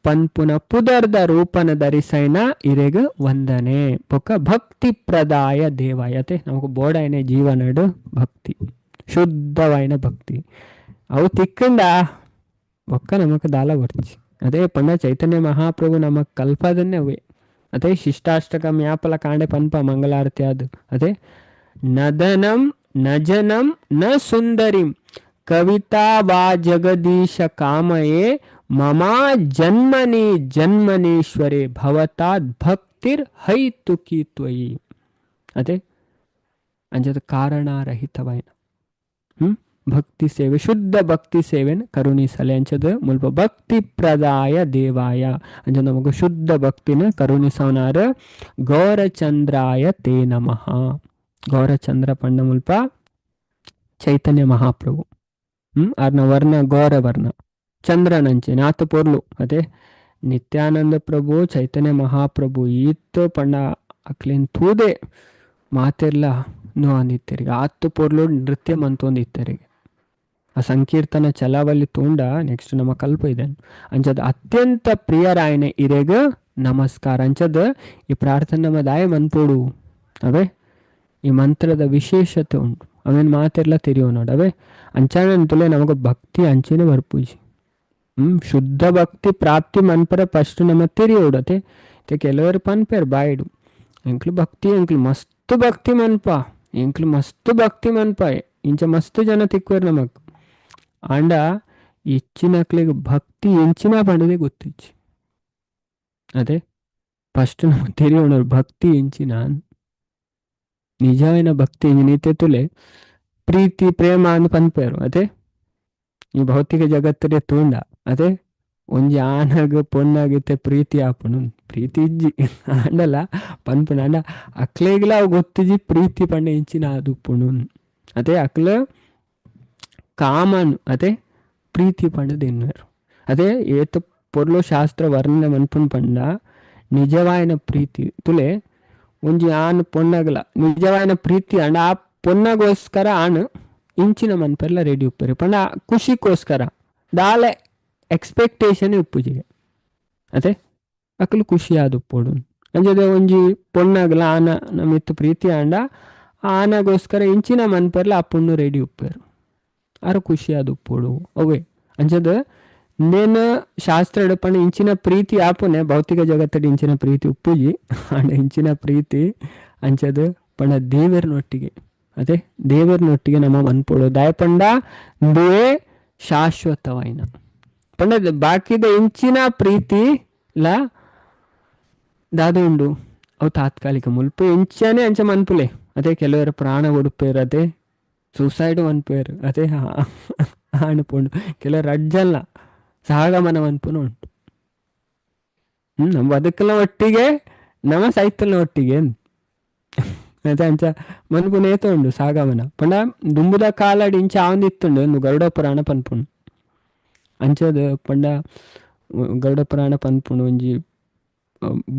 ಪನ್ಪುನ ಪುದರ್ದ ರೂಪನ ಧರಿಸೈನ ಇರೆಗ್ ವಂದನೆ. ಬೊಕ್ಕ ಭಕ್ತಿ ಪ್ರದಾಯ ದೇವಾಯತೆ ನಮಕ್ ಬೋಡಾಯನೆ ಜೀವನಡು ಭಕ್ತಿ, ಶುದ್ಧವಾಯಿನ ಭಕ್ತಿ ಅವು ತಿಕ್ಕಂಡ ಬೊಕ್ಕ ನಮಕ್ ದಾಲ ಬರ್ಚಿ. ಅದೇ ಪಂಡ ಚೈತನ್ಯ ಮಹಾಪ್ರಭು ನಮಕ್ ಕಲ್ಪದನ್ನೇ ಅವೇ. ಅದೇ ಶಿಷ್ಟಾಷ್ಟಕ ಮ್ಯಾಪಲ ಕಾಂಡೆ ಪನ್ಪ ಮಂಗಲಾರತಿ ಅದು. ಅದೇ ನದನಂ ನಜನಂ ನ ಸುಂದರಿಂ ಕವಿತಾ ವಾ ಜಗದೀಶ ಕಾಮಯೇ ಮಮಾ ಜನ್ಮನಿ ಜನ್ಮನೇಶ್ವರೇ ಭವತಾದ್ ಭಕ್ತಿರ್ ಹೈತುಕಿ ತ್ವಯಿ. ಅದೇ ಅಂಜದ ಕಾರಣರಹಿತವಾಯಿನ ಭಕ್ತಿ ಸೇವೆ, ಶುದ್ಧ ಭಕ್ತಿ ಸೇವೆನ ಕರುಣಿಸಲೆ. ಅಂಚದ ಮುಲ್ಪ ಭಕ್ತಿ ಪ್ರದಾಯ ದೇವಾಯ ಅಂಚ ನಮಗ ಶುದ್ಧ ಭಕ್ತಿನ ಕರುಣಿಸವನಾರ ಗೌರಚಂದ್ರಾಯ ತೇ ನಮಃ. ಗೌರಚಂದ್ರ ಪಂಡ ಮುಲ್ಪ ಚೈತನ್ಯ ಮಹಾಪ್ರಭು. ಆರ್ನ ವರ್ಣ ಗೌರವರ್ಣ ಚಂದ್ರನಂಚೆ ನಾತ ಪೊರ್ಲು. ಅದೇ ನಿತ್ಯಾನಂದ ಪ್ರಭು ಚೈತನ್ಯ ಮಹಾಪ್ರಭು ಈತ್ ಪಂಡ ಅಕ್ಲೇನ್ ತೂದೆ ಮಾತೆರ್ಲ ನೋ ಅಂದಿತ್ತೆರಿಗೆ ಆತ್ತು ಪೊರ್ಲು ನೃತ್ಯ ಮಂತೊಂದಿತ್ತೆರಿಗೆ. ಆ ಸಂಕೀರ್ತನ ಚಲಾವಲ್ಲಿ ತೂಂಡ ನೆಕ್ಸ್ಟ್ ನಮ್ಮ ಕಲ್ಪ ಇದೆ. ಅಂಚದ ಅತ್ಯಂತ ಪ್ರಿಯರಾಯನ ಇರೆಗ್ ನಮಸ್ಕಾರ. ಅಂಚದ ಈ ಪ್ರಾರ್ಥನೆ ನಮ್ಮ ದಾಯ ಮನ್ಪೋಡು. ಅವೇ ಈ ಮಂತ್ರದ ವಿಶೇಷತೆ ಉಂಟು ಅವೇನು ಮಾತೆರ್ಲ ತೆರಿಯೋ ನೋಡು. ಅವೇ ಅಂಚಾನಂತಲೇ ನಮಗೆ ಭಕ್ತಿ ಅಂಚೆನೆ ಬರ್ಪೂಜಿ. ಶುದ್ಧ ಭಕ್ತಿ ಪ್ರಾಪ್ತಿ ಮನ್ಪರ ಫಸ್ಟ್ ನಮ್ಮ ತೆರಿಯೋಡತೆ. ಕೆಲವರು ಪನ್ಪೇರ್ ಬಾಯಿಡು ಎಂಕ್ಲು ಭಕ್ತಿ ಎಂಕ್ಲು ಮಸ್ತ್ ಭಕ್ತಿ ಮನ್ಪ ಎಂಕ್ಲು ಮಸ್ತ್ ಭಕ್ತಿ ಮನ್ಪ ಇಂಚ ಮಸ್ತ್ ಜನ ತಿಕ್ಕುವರು ನಮಕ್. ಆಂಡ ಹೆಚ್ಚಿನಕ್ಲಿಗೆ ಭಕ್ತಿ ಎಂಚಿನ ಪಂಡದೆ ಗೊತ್ತಿಚ್ಚಿ. ಅದೇ ಫಸ್ಟ್ ನಮಗೆ ತೆರಿಯೋಣ ಭಕ್ತಿ ಎಂಚಿನ ನಿಜವಾದ ಭಕ್ತಿ ನೀತೆ ತುಲೆ ಪ್ರೀತಿ ಪ್ರೇಮ ಅಂದ್ ಪನ್ಪೇರು. ಅದೇ ಈ ಭೌತಿಕ ಜಗತ್ತೇ ತೂಂಡ ಅದೇ ಒಂಜಿ ಆನಗ ಪೊಣ್ಣಾಗಿತ್ತೆ ಪ್ರೀತಿ ಆಪುನು ಪ್ರೀತಿ ಇಜ್ಜಿ ಆಂಡಲ ಪನ್ಪುನ. ಆಂಡ ಅಕ್ಲೆಗ್ಲ ಅವು ಗೊತ್ತಿಜ್ಜಿ ಪ್ರೀತಿ ಪಂಡ ಇಂಚಿನ ಆದುಪ್ಪುನು. ಅದೇ ಅಕ್ಲ ಕಾಮನ್ ಅದೇ ಪ್ರೀತಿ ಪಂಡದ ಎನ್ನುವರು. ಅದೇ ಏತ ಪೊರ್ಲು ಶಾಸ್ತ್ರ ವರ್ಣನೆ ಮನ್ಪುನ್ ಪಂಡ ನಿಜವಾಯಿನ ಪ್ರೀತಿ ತುಲೆ ಒಂಜಿ ಆನ್ ಪೊಣ್ಣಗಲ ನಿಜವಾಯಿನ ಪ್ರೀತಿ ಅಂಡ ಆ ಪೊನ್ನಗೋಸ್ಕರ ಆನ್ ಇಂಚಿನ ಮನ್ಪೆರ್ಲ ರೆಡಿ ಉಪ್ಪೇರು ಪಂಡ ಖುಷಿಗೋಸ್ಕರ ದಾಲೆ ಎಕ್ಸ್ಪೆಕ್ಟೇಷನ್ ಉಪ್ಪುಜಿಗೆ. ಅದೇ ಅಕ್ಲು ಖುಷಿ ಆದುಪ್ಪೊಡು. ಅಂಚದೆ ಒಂಜಿ ಪೊಣ್ಣಗಲ ಆನ ನಮಿತ್ತು ಪ್ರೀತಿ ಆಂಡ ಆನಗೋಸ್ಕರ ಇಂಚಿನ ಮನ್ಪೆರ್ಲ ಆ ಪೊಣ್ಣು ರೆಡಿ ಉಪ್ಪೇರು ಆರು ಖುಷಿ ಆದುಪ್ಪೊಡು ಅವೇ. ಅಂಚದ ನೇನ ಶಾಸ್ತ್ರ ಪಂಡ ಇಂಚಿನ ಪ್ರೀತಿ ಆಪುನೆ ಭೌತಿಕ ಜಗತ್ತಡಿ ಇಂಚಿನ ಪ್ರೀತಿ ಉಪ್ಪುಜಿ. ಆಂಡ ಇಂಚಿನ ಪ್ರೀತಿ ಅಂಚದ ಪಂಡ ದೇವೆರ್ನೊಟ್ಟಿಗೆ. ಅದೇ ದೇವರನೊಟ್ಟಿಗೆ ನಮ್ಮ ಮನ್ಪೊಡು ದಾಯಪಂಡ ಇಂದುವೇ ಶಾಶ್ವತವಾಯಿನ ಪಂಡ ಬಾಕಿದ ಇಂಚಿನ ಪ್ರೀತಿ ಲ ದಾದ ಉಂಡು ಅವು ತಾತ್ಕಾಲಿಕ ಮುಲ್ಪ ಇಂಚನೆ ಅಂಚ ಮನ್ಪುಲೆ ಅದೇ ಕೆಲವರು ಪ್ರಾಣ ಒಡುಪೇರು ಅದೇ ಸೂಸೈಡ್ ಮನ್ಪೇರು ಅದೇ ಆಣು ಪೋಂಡು ಕೆಲವರು ಅಡ್ಜಲ್ಲ ಸಹಗಮನ ಮನ್ಪುನ ಉಂಟು. ನಮ್ಮ ಬದುಕಲ ಒಟ್ಟಿಗೆ ನಮ್ಮ ಸಾಹಿತ್ಯನ ಒಟ್ಟಿಗೆ ಅದೇ ಅಂಚ ಮನ್ಪುನ ಏತ ಉಂಡು ಸಾಗಮನ ಪಂಡ ದುಂಬುದ ಕಾಲಡ್ ಇಂಚ ಆವೊಂದಿತ್ತುಂಡು ಒಂದು ಗರುಡ ಪುರಾಣ ಪನ್ಪುಂಡು ಅಂಚದ ಪಂಡ ಗರುಡ ಪುರಾಣ ಪನ್ಪುಂಡು ಒಂಜಿ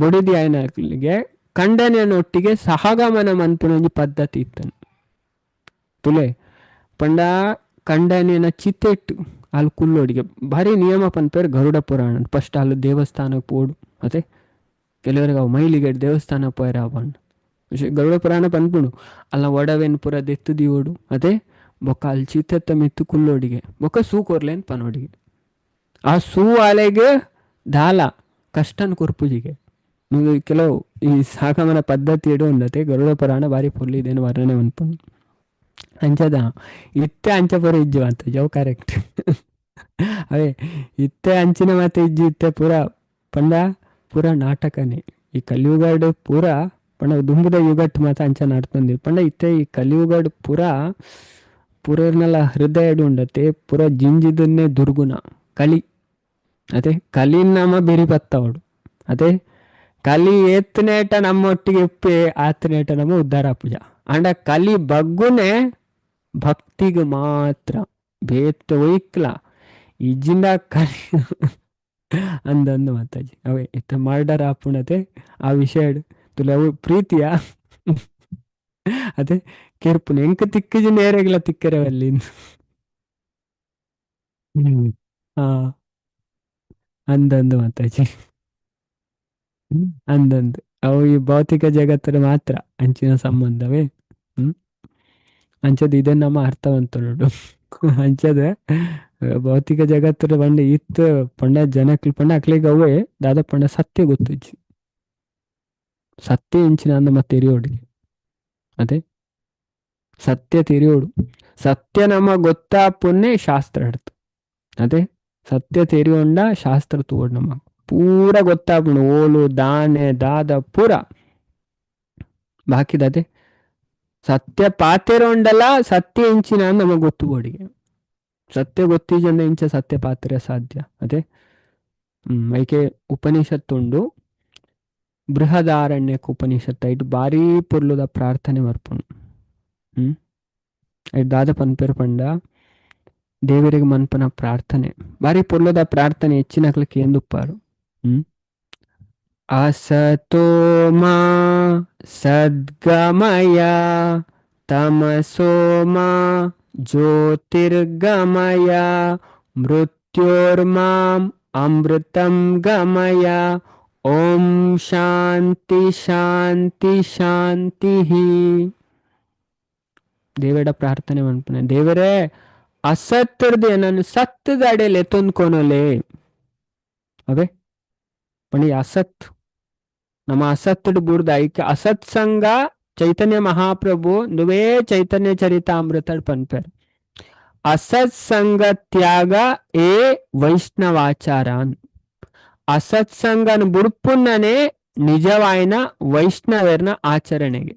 ಬೊಡಿದಿ ಆಯನಕ್ಲೆಗೆ ಕಂಡನೆಯೊಟ್ಟಿಗೆ ಸಹಗಮನ ಮನ್ಪುನ ಒಂಜಿ ಪದ್ಧತಿ ಇತ್ತನು ತುಲೆ ಪಂಡ ಕಂಡನೆನ ಚಿತೆಟ್ ಅಲ್ಲಿ ಕುಲ್ಲೋಡಿಗೆ ಭಾರಿ ನಿಯಮ ಪನ್ಪೇರು ಗರುಡ ಪುರಾಣ ಫಸ್ಟ್ ಅಲ್ಲಿ ದೇವಸ್ಥಾನಕ್ಕೆ ಪೋಡು ಅದೇ ಕೆಲವರಿಗೆ ಅವು ಮೈಲಿಗೆ ದೇವಸ್ಥಾನ ಪೋಯರ ಪಂಡು ಗರುಡ ಪುರಾಣ ಪನ್ಪುಂಡು ಅಲ್ಲ ಒಡವೆನ್ ಪುರ ದೆತ್ತು ದಿವೋಡು ಅದೇ ಬೊಕ್ಕ ಅಲ್ಲಿ ಚಿತೆತ್ತ ಮಿತ್ತು ಕುಲ್ಲೋಡಿಗೆ ಬೊಕ್ಕ ಸೂ ಕೊರ್ಲೇನ್ ಪನೋಡಿಗೆ ಆ ಸೂ ಅಲೆಗೆ ದಾಲ ಕಷ್ಟನ್ ಕೊರ್ಪುಜಿಗೆ ನೀವು ಕೆಲವು ಈ ಸಾಗಮನ ಪದ್ಧತಿ ಇಡು ಉಂಡತೆ ಗರುಡ ಪುರಾಣ ಭಾರಿ ಪೊರ್ಲಿದೇನು ವರ್ಣನೆ ಮನ್ಪುಂಡು ಅಂಚದ ಇತ್ತೆ ಅಂಚ ಪೂರ ಇಜ್ಜು ಅಂತ ಜವ್ ಕರೆಕ್ಟ್ ಅವೇ ಇತ್ತೆ ಅಂಚಿನ ಮಾತೆ ಇಜ್ಜು ಇತ್ತೆ ಪೂರ ಪಂಡ ಪೂರ ನಾಟಕನೇ ಈ ಕಲಿಯುಗಡ್ ಪೂರ ಪಂಡ ದುಂಬುದ ಯುಗಟ್ ಮಾತ ಅಂಚ ನಾಡ್ತಂದಿ ಪಂಡ ಇತ್ತೆ ಈ ಕಲಿಯುಗಡ್ ಪೂರ ಪೂರರ್ನೆಲ್ಲ ಹೃದಯಡ್ ಉಂಡತೆ ಪೂರ ಜಿಂಜಿದನ್ನೇ ದುರ್ಗುಣ ಕಲಿ ಅದೇ ಕಲಿ ನಮ್ಮ ಬೆರಿ ಬತ್ತವಡು ಅದೇ ಕಲಿ ಏತ್ನೇಟ ನಮ್ಮ ಒಟ್ಟಿಗೆ ಉಪ್ಪೆ ಆತನೇಟ ನಮ್ಮ ಉದ್ಧಾರ ಪೂಜಾ ಅಂಡ ಕಲಿ ಬಗ್ಗುನೆ ಭಕ್ತಿಗೆ ಮಾತ್ರ ಬೇತ್ ಒಯ್ಕ್ಲ ಇಜ್ಜಿಂದ ಕಲಿ ಅಂದಂದು ಮಾತಾಜಿ ಅವೇ ಇತ್ತ ಮರ್ಡರ್ ಆಪುಣತೆ ಆ ವಿಷಯ ತುಲೆ ಅವು ಪ್ರೀತಿಯ ಅದೇ ಕೆರ್ಪುನ ಎಂಕ ತಿಕ್ಕಜಿ ನೇರೆಗ್ಲ ತಿಕ್ಕರವಲ್ಲಿ ಹಾ ಅಂದಂದು ಮಾತಾಜಿ ಅಂದಂದು ಅವು ಈ ಭೌತಿಕ ಜಗತ್ತರ ಮಾತ್ರ ಅಂಚಿನ ಸಂಬಂಧವೇ. ಅಂಚದ ಇದೇ ನಮ್ಮ ಅರ್ಥವಂತುಡು ಅಂಚದ ಭೌತಿಕ ಜಗತ್ತರ ಪಂಡ ಇತ್ತು ಪಂಡ ಜನಕ್ಲು ಪಂಡ ಅಕ್ಲಿಗೆ ಅವೇ ದಾದ ಪಂಡ ಸತ್ಯ ಗೊತ್ತಿಜ್ಜಿ ಸತ್ಯ ಇಂಚಿನ ಅಂದ ಮತ್ತೆ ತೆರಿಯೋಡಿಗೆ ಅದೇ ಸತ್ಯ ತೆರಿಯೋಡು ಸತ್ಯ ನಮ್ಮ ಗೊತ್ತಾಪುನ್ನೇ ಶಾಸ್ತ್ರ ಹಿಡ್ತು ಅದೇ ಸತ್ಯ ತೆರಿಯೊಂಡ ಶಾಸ್ತ್ರ ತೋಡ್ ನಮ್ಮ ಪೂರ ಗೊತ್ತಾಪುಂಡು ಓಲು ದಾನೆ ದಾದ ಪೂರ ಬಾಕಿದದೆ ಸತ್ಯ ಪಾತೆರೊಂಡಲ ಸತ್ಯ ಇಂಚಿನ ನಮಗೆ ಗೊತ್ತು ಬೋಡಿಗೆ ಸತ್ಯ ಗೊತ್ತಿಜಂದ ಇಂಚ ಸತ್ಯ ಪಾತ್ರೆ ಸಾಧ್ಯ ಅದೇ. ಐಕೆ ಉಪನಿಷತ್ತುಂಡು ಬೃಹದಾರಣ್ಯಕ ಉಪನಿಷತ್ತು ಐಟ್ ಭಾರೀ ಪೊರ್ಲುದ ಪ್ರಾರ್ಥನೆ ಮರ್ಪುಂಡು. ಐಟ್ ದಾದ ಪನ್ಪೇರು ಪಂಡ ದೇವರಿಗೆ ಮನ್ಪನ ಪ್ರಾರ್ಥನೆ ಭಾರಿ ಪೊರ್ಲುದ ಪ್ರಾರ್ಥನೆ ಹೆಚ್ಚಿನಕ್ಲೆ ಕೇಂದುಪ್ಪಾರು. ಅಸತೋ ಮಾ ಸದ್ಗಮಯ ತಮಸೋ ಮಾ ಜ್ಯೋತಿರ್ಗಮಯ ಮೃತ್ಯೋರ್ಮಾಂ ಅಮೃತಂ ಗಮಯ ಓಂ ಶಾಂತಿ ಶಾಂತಿ ಶಾಂತಿ. ದೇವರ ಪ್ರಾರ್ಥನೆ ಮನ್ಪುನೆ ದೇವರೇ ಅಸತ್ತರ್ದು ನಾನು ಸತ್ತದ ಅಡೆಲೆ ಎತ್ತೊಂದ್ಕೊನಲೆ ಅವೇ ಪಣಿ ಅಸತ್ ನಮ್ಮ ಅಸತ್ತುಡು ಬುರ್ದ ಐಕ ಅಸತ್ಸಂಗ ಚೈತನ್ಯ ಮಹಾಪ್ರಭು ನುವೇ ಚೈತನ್ಯ ಚರಿತಾಮೃತ ಪನ್ಪೇರ್ ಅಸತ್ಸಂಗ ತ್ಯಾಗ ಏ ವೈಷ್ಣವಾಚಾರ. ಅಸತ್ಸಂಗನ ಬುಡ್ಪುನ್ನನೆ ನಿಜವಾಯಿನ ವೈಷ್ಣವರ್ನ ಆಚರಣೆಗೆ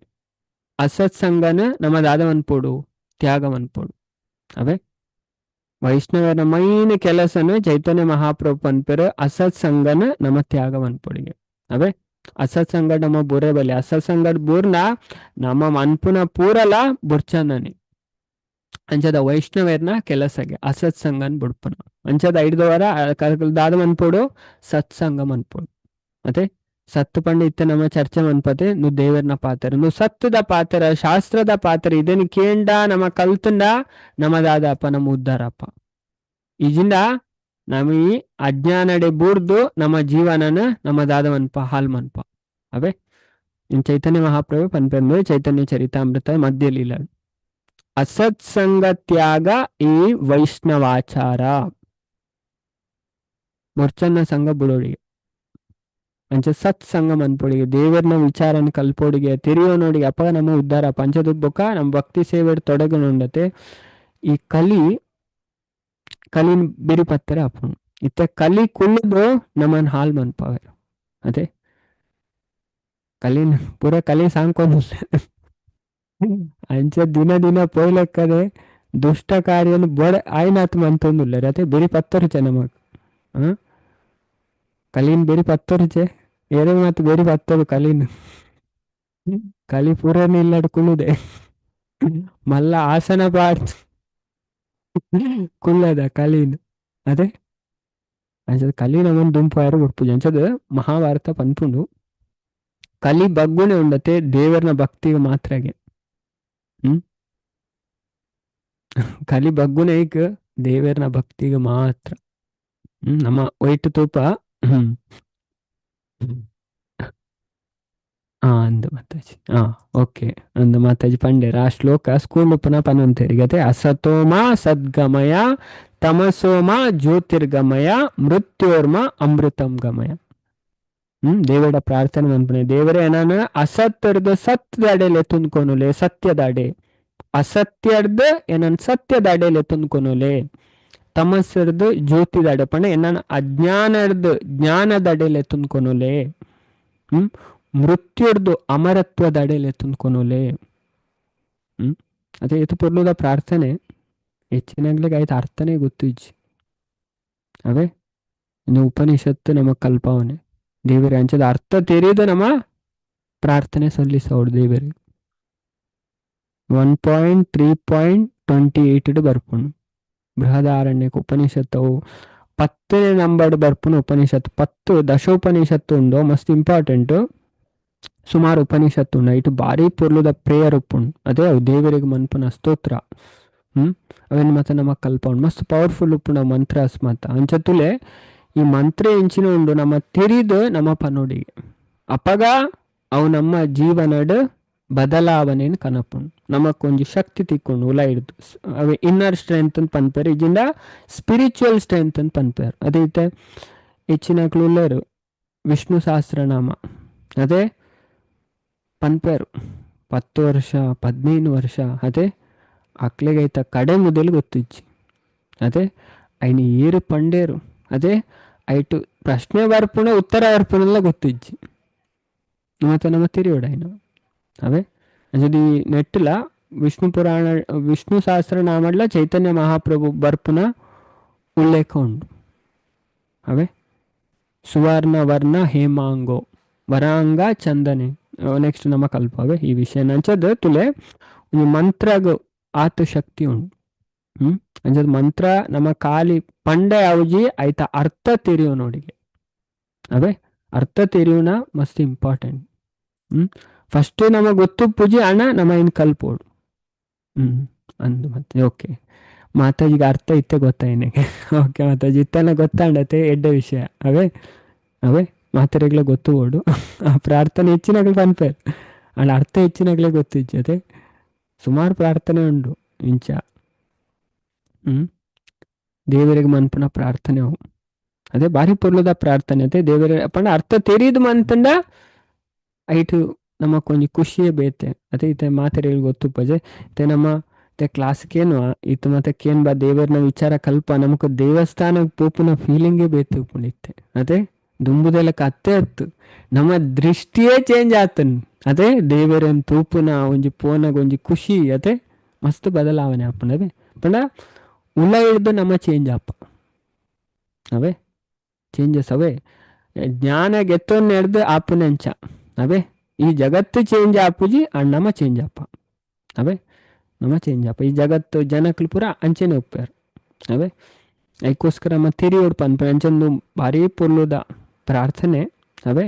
ಅಸತ್ಸಂಗನ ನಮ್ಮ ದಾದ ಮನ್ಪೋಡು ತ್ಯಾಗ ಮನ್ಪೋಡು ಅವೇ ವೈಷ್ಣವರ ಮೈನ್ ಕೆಲಸನ ಚೈತನ್ಯ ಮಹಾಪ್ರಭು ಪನ್ಪೇರು ಅಸತ್ಸಂಗನ ನಮ್ಮ ತ್ಯಾಗ ಮನ್ಪೋಡಿಗೆ ಅವೇ ಅಸತ್ಸಂಗ ನಮ್ಮ ಬುರೆ ಬಲಿ ಅಸತ್ಸಂಗಡ್ ಬೂರ್ನ ನಮ್ಮ ಮನ್ಪುನ ಪೂರಲ ಬುರ್ಚನನೆ ಅಂಚದ ವೈಷ್ಣವೇರ್ನ ಕೆಲಸಗೆ ಅಸತ್ಸಂಗನ್ ಬುಡ್ಪನ ಅಂಚದ ಐಡ್ದವರ ದಾದ ಮನ್ಪೋಡು ಸತ್ಸಂಗ ಮನ್ಪೋಡು ಮತ್ತೆ ಸತ್ತು ಪಂಡ ಇತ್ತ ನಮ್ಮ ಚರ್ಚೆ ಮನ್ಪತೆ ನು ದೇವರ್ನ ಪಾತ್ರ ನು ಸತ್ತದ ಪಾತ್ರ ಶಾಸ್ತ್ರದ ಪಾತ್ರ ಇದನ್ನು ಕೇಂಡ ನಮ್ಮ ಕಲ್ತಂಡ ನಮ್ಮ ದಾದಪ್ಪ ನಮ್ಮ ಉದ್ಧಾರಪ್ಪ ಈಜಿಂದ ನಮ್ಮ ಈ ಅಜ್ಞಾನಡೆ ಬೂರ್ದು ನಮ್ಮ ಜೀವನನ ನಮ್ಮ ದಾದ ಮನ್ಪ ಹಾಲ್ ಮನ್ಪ ಅವೇ ಇನ್ ಚೈತನ್ಯ ಮಹಾಪ್ರಭು ಪನ್ಪೆಂದು ಚೈತನ್ಯ ಚರಿತಾಮೃತ ಮಧ್ಯ ಲೀಲ ಅಸತ್ಸಂಗ ತ್ಯಾಗ ಈ ವೈಷ್ಣವಾಚಾರ ಮೊರ್ಚನ್ನ ಸಂಘ ಬುಡೋಡಿಗೆ. ಅಂಚ ಸತ್ಸಂಗ ಮನ್ಪೊಡಿಗೆ ದೇವರ್ನ ವಿಚಾರನ ಕಲ್ಪೊಡಿಗೆ ತೆರಿಯೋನೋಡಿಗೆ ಅಪ್ಪ ನಮ್ಮ ಉದ್ಧಾರ ಪಂಚದುಬ್ಬಕ ನಮ್ಮ ಭಕ್ತಿ ಸೇವೆ ತೊಡಗನುಂಡತೆ. ಈ ಕಲಿ ಕಲಿನ ಬಿರಿ ಪತ್ತರ ಅಪ್ಪನು ಇತ್ತ ಕಲಿ ಕುಳ್ಳುದು ನಮ್ಮನ್ ಹಾಲ್ ಮನ್ಪಾವೆ. ಅದೇ ಕಲಿನ ಪೂರ ಕಲಿ ಸಾಂಕೊಂದಿಲ್ಲ. ಅಂಚ ದಿನ ದಿನ ಪೋಯ್ಲೆಕ್ಕದೆ ದುಷ್ಟ ಕಾರ್ಯನು ಬೊಡ ಆಯ್ನಾತ್ ಮಂತೊಂದುಲ್ಲೆರ್ ಅತೆ ಬೆರಿ ಪತ್ತೊರುಚೆ ನಮಕ್. ಕಲಿನ್ ಬೆರಿ ಪತ್ತೊರುಚೆ ಏರೆ ಮಾತು ಬೆರಿ ಪತ್ತೊರು ಕಲಿನ್ ಕಲಿ ಪೂರನ ಇಲ್ಲಡ್ ಕುಳ್ಳುದೆ ಮಲ್ಲ ಆಸನ ಪಾಡ್ದ್ ಕುಳ್ಳದ ಕಲಿನ್. ಅದೇ ಅಂಚದ ಕಲಿ ನಮನ್ ದುಂಪು ಬುಡ್ಪುಜಿ. ಅಂಚದ ಮಹಾಭಾರತ ಪನ್ಪುಂಡು ಕಲಿ ಬಗ್ಗುನೆ ಉಂಡತೆ ದೇವರ್ನ ಭಕ್ತಿಗೆ ಮಾತ್ರಗೆ. ಕಲಿ ಬಗ್ಗುನೈಕ್ ದೇವರ್ನ ಭಕ್ತಿಗೆ ಮಾತ್ರ. ನಮ್ಮ ಒಯ್ಟ್ ತೂಪ ಅಂದು ಮಾತಾಜಿ ಓಕೆ ಅಂದು ಮಾತಾಜಿ ಪಂಡೇರ್ ಆ ಶ್ಲೋಕ ಸ್ಕೂಲ್ ಉಪ್ಪುನ ಪನೊಂತೇರಿ ಅಸತೋಮ ಸದ್ಗಮಯ ತಮಸೋಮ ಜ್ಯೋತಿರ್ಗಮಯ ಮೃತ್ಯೋರ್ಮ ಅಮೃತಂ ಗಮಯ. ದೇವರ ಪ್ರಾರ್ಥನೆ ಮನ್ಪುನೆ ದೇವರೇ ನಾನು ಅಸತ್ಯರ್ದ ಸತ್ಯದಡೆಲೆ ತುಂದ್ಕೊನುಲೆ ಸತ್ಯದಡೆ ಅಸತ್ಯರ್ದ ಏನನ್ ಸತ್ಯದಡೆಲೆ ತುಂದ್ಕೊನುಲೆ ತಮಸ್ಸರ್ದು ಜ್ಯೋತಿದಡೆ ಪಂಡ ಎನ್ನನ್ ಅಜ್ಞಾನರ್ದು ಜ್ಞಾನದಡೆಲೆ ತುಂದ್ಕೊನುಲೆ ಮೃತ್ಯುರ್ದು ಅಮರತ್ವದಡೆಲೆ ತುಂದ್ಕೊನುಲೆ. ಅದೇ ಇದು ಪೊರ್ಲುದ ಪ್ರಾರ್ಥನೆ ಹೆಚ್ಚಿನಾಗ್ಲಿಕ್ಕೆ ಆಯ್ತು ಅರ್ಥನೇ ಗೊತ್ತು ಇಜ್ಜಿ. ಅವೇ ಇನ್ನು ಉಪನಿಷತ್ತು ನಮಗ್ ಕಲ್ಪಾವನೆ ದೇವರೇ ಅಂಚದ ಅರ್ಥ ತೆರೆದು ನಮ್ಮ ಪ್ರಾರ್ಥನೆ ಸಲ್ಲಿಸೋಡು ದೇವರಿಗೆ. 1.3.28 ಬರ್ಪುಂಡು ಬೃಹದಾರಣ್ಯಕ ಉಪನಿಷತ್ತವು 10ನೇ ನಂಬರ್ ಬರ್ಪುನು ಉಪನಿಷತ್ತು 10 ದಶೋಪನಿಷತ್ತು ಉಂಡು ಮಸ್ತ್ ಇಂಪಾರ್ಟೆಂಟ್. ಸುಮಾರು ಉಪನಿಷತ್ತು ಉಂಡು ಇಟ್ಟು ಭಾರಿ ಪೊರ್ಲುದ ಪ್ರೇಯರ್ ಉಪ್ಪುಂಡು. ಅದೇ ಅವು ದೇವರಿಗೆ ಮನ್ಪುನ ಸ್ತೋತ್ರ. ಅವೇನು ಮತ್ತೆ ನಮಗ್ ಕಲ್ಪ ಉಂಡು ಮಸ್ತ್ ಪವರ್ಫುಲ್ ಉಪ್ಪುಂಡು ಮಂತ್ರಾಸ್ ಮತ್ತ ಅಂಚತುಲೆ ಈ ಮಂತ್ರ ಎಂಚಿನ ಉಂಡು ನಮ್ಮ ತೆರಿದು ನಮ್ಮ ಪನೋಡಿಗೆ ಅಪಗ ಅವು ನಮ್ಮ ಜೀವನಡ್ ಬದಲಾವಣೆಯನ್ನು ಕನಪುಂಡು ನಮಕ್ ಒಂಜಿ ಶಕ್ತಿ ತಿಕ್ಕೊಂಡು ಉಲ ಹಿಡ್ದು ಅವೆ ಇನ್ನರ್ ಸ್ಟ್ರೆಂತ್ ಅಂತ ಪನ್ಪೇರು ಇಜಿಂದ ಸ್ಪಿರಿಚುವಲ್ ಸ್ಟ್ರೆಂತ್ ಅಂತ ಪನ್ಪೇರು. ಅದೇ ಇತ್ತೆ ಹೆಚ್ಚಿನಕ್ಲು ಉಲ್ಲೇರು ವಿಷ್ಣು ಸಹಸ್ರನಾಮ ಅದೇ ಪನ್ಪೇರು 10 ವರ್ಷ 15 ವರ್ಷ ಅದೇ ಅಕ್ಲೆಗೈತ ಕಡೆ ಮೊದಲು ಗೊತ್ತಿಜ್ಜಿ. ಅದೇ ಐನ ಏರು ಪಂಡೇರು ಅದೇ ಐಟು ಪ್ರಶ್ನೆ ಬರ್ಪುಣ ಉತ್ತರ ಬರ್ಪುಣೆಲ್ಲ ಗೊತ್ತಿಜ್ಜಿ ಮತ್ತೆ ನಮ್ಮ ತಿರಿಯೋಡ ಐನ ಅವೇ ಅಂಚದಿ ನೆಟ್ಟುಲ ವಿಷ್ಣು ಪುರಾಣ ವಿಷ್ಣು ಸಹಸ್ರನಾಮಡ್ಲ ಚೈತನ್ಯ ಮಹಾಪ್ರಭು ಬರ್ಪುನ ಉಲ್ಲೇಖ ಉಂಡು. ಅವೇ ಸುವರ್ಣ ವರ್ಣ ಹೇಮಾಂಗೋ ವರಾಂಗ ಚಂದನೆ ನೆಕ್ಸ್ಟ್ ನಮ್ಮ ಕಲ್ಪವೇ ಈ ವಿಷಯ ಅಂಚದ ತುಲೆ ಮಂತ್ರಗ್ ಆತ ಶಕ್ತಿ ಉಂಡು. ಅಂಚದ ಮಂತ್ರ ನಮ್ಮ ಖಾಲಿ ಪಂಡ ಯಾವ್ಜಿ ಆಯ್ತ ಅರ್ಥ ತೆರಿಯೋ ನೋಡಿಗೆ. ಅವೇ ಅರ್ಥ ತೆರಿಯೋಣ ಮಸ್ತ್ ಇಂಪಾರ್ಟೆಂಟ್. ಫಸ್ಟ್ ನಮಗೆ ಗೊತ್ತು ಪೂಜೆ ಅಣ್ಣ ನಮ್ಮ ಇನ್ ಕಲ್ಪೋಡು ಅಂದು ಮತ್ತೆ ಓಕೆ ಮಾತಾಜಿಗೆ ಅರ್ಥ ಇತ್ತೆ ಗೊತ್ತಾಯಿನಗೆ. ಓಕೆ ಮಾತಾಜಿ ಇತ್ತನ ಗೊತ್ತಾಂಡತೆ ಎಡ್ಡೆ ವಿಷಯ. ಅವೇ ಅವೇ ಮಾತಾರಿಗ್ಲ ಗೊತ್ತು ಓಡು ಆ ಪ್ರಾರ್ಥನೆ ಹೆಚ್ಚಿನಾಗಲೇ ಪನ್ಪೇರ್ ಅಣ್ಣ ಅರ್ಥ ಹೆಚ್ಚಿನಾಗಲೇ ಗೊತ್ತಿಜ್ಜಿ. ಅದೇ ಸುಮಾರು ಪ್ರಾರ್ಥನೆ ಉಂಡು ಇಂಚ ದೇವರಿಗೆ ಮನ್ಪುನ ಪ್ರಾರ್ಥನೆ ಅವು ಅದೇ ಭಾರಿ ಪೊರ್ಲುದ ಪ್ರಾರ್ಥನೆ. ಅದೇ ದೇವರ ಪಂಡ ಅರ್ಥ ತೆರಿದು ಮಂತಂಡ ಐಟು ನಮಕ್ ಒಂಜಿ ಖುಷಿಯೇ ಬೇತೆ. ಅದೇ ಇತ್ತೆ ಮಾತೆರೆಗ್ ಗೊತ್ತು ಪಜೆ ಇತ್ತೆ ನಮ್ಮ ಇತ್ತೆ ಕ್ಲಾಸ್ಕೇನು ಇತ್ತು ಮತ್ತೆ ಕೇನ್ ಬಾ ದೇವರ್ನ ವಿಚಾರ ಕಲ್ಪ ನಮಕ್ ದೇವಸ್ಥಾನಕ್ಕೆ ಪೋಪುನ ಫೀಲಿಂಗೇ ಬೇತೆ ಉಪ್ಪುಂಡು ಇತ್ತೆ. ಅದೇ ದುಂಬುದೆಲ್ಲ ಅತ್ತೆ ಅತ್ತು ನಮ್ಮ ದೃಷ್ಟಿಯೇ ಚೇಂಜ್ ಆತನ್. ಅದೇ ದೇವರನ್ ತೂಪುನ ಒಂಜಿ ಪೋನಾಗ ಒಂಜಿ ಖುಷಿ ಅದೇ ಮಸ್ತ್ ಬದಲಾವಣೆ ಆಪುಂಡು. ಅದೇ ಪಂಡ ಉಲ ಹಿಡ್ದು ನಮ್ಮ ಚೇಂಜ್ ಆಪ ಅವೇ ಚೇಂಜಸ್ ಅವೇ ಜ್ಞಾನ ಗೆತ್ತೊನ್ ಹಿಡ್ದು ಆಪುನ ಅಂಚ ಅವೇ ಈ ಜಗತ್ತು ಚೇಂಜ್ ಆಪುಜಿ ಅಂಡ್ ನಮ್ಮ ಚೇಂಜ್ ಆಪ ಅವೇ ನಮ್ಮ ಚೇಂಜ್ ಆಪ ಈ ಜಗತ್ತು ಜನಕ್ಲು ಪೂರ ಅಂಚೆನೆ ಒಪ್ಪಾರು. ಅವೇ ಅದಕ್ಕೋಸ್ಕರ ನಮ್ಮ ತೆರಿಯೋಡು ಪನ್ಪ ಅಂಚೊಂದು ಭಾರಿ ಪೊರ್ಲುದ ಪ್ರಾರ್ಥನೆ. ಅವೇ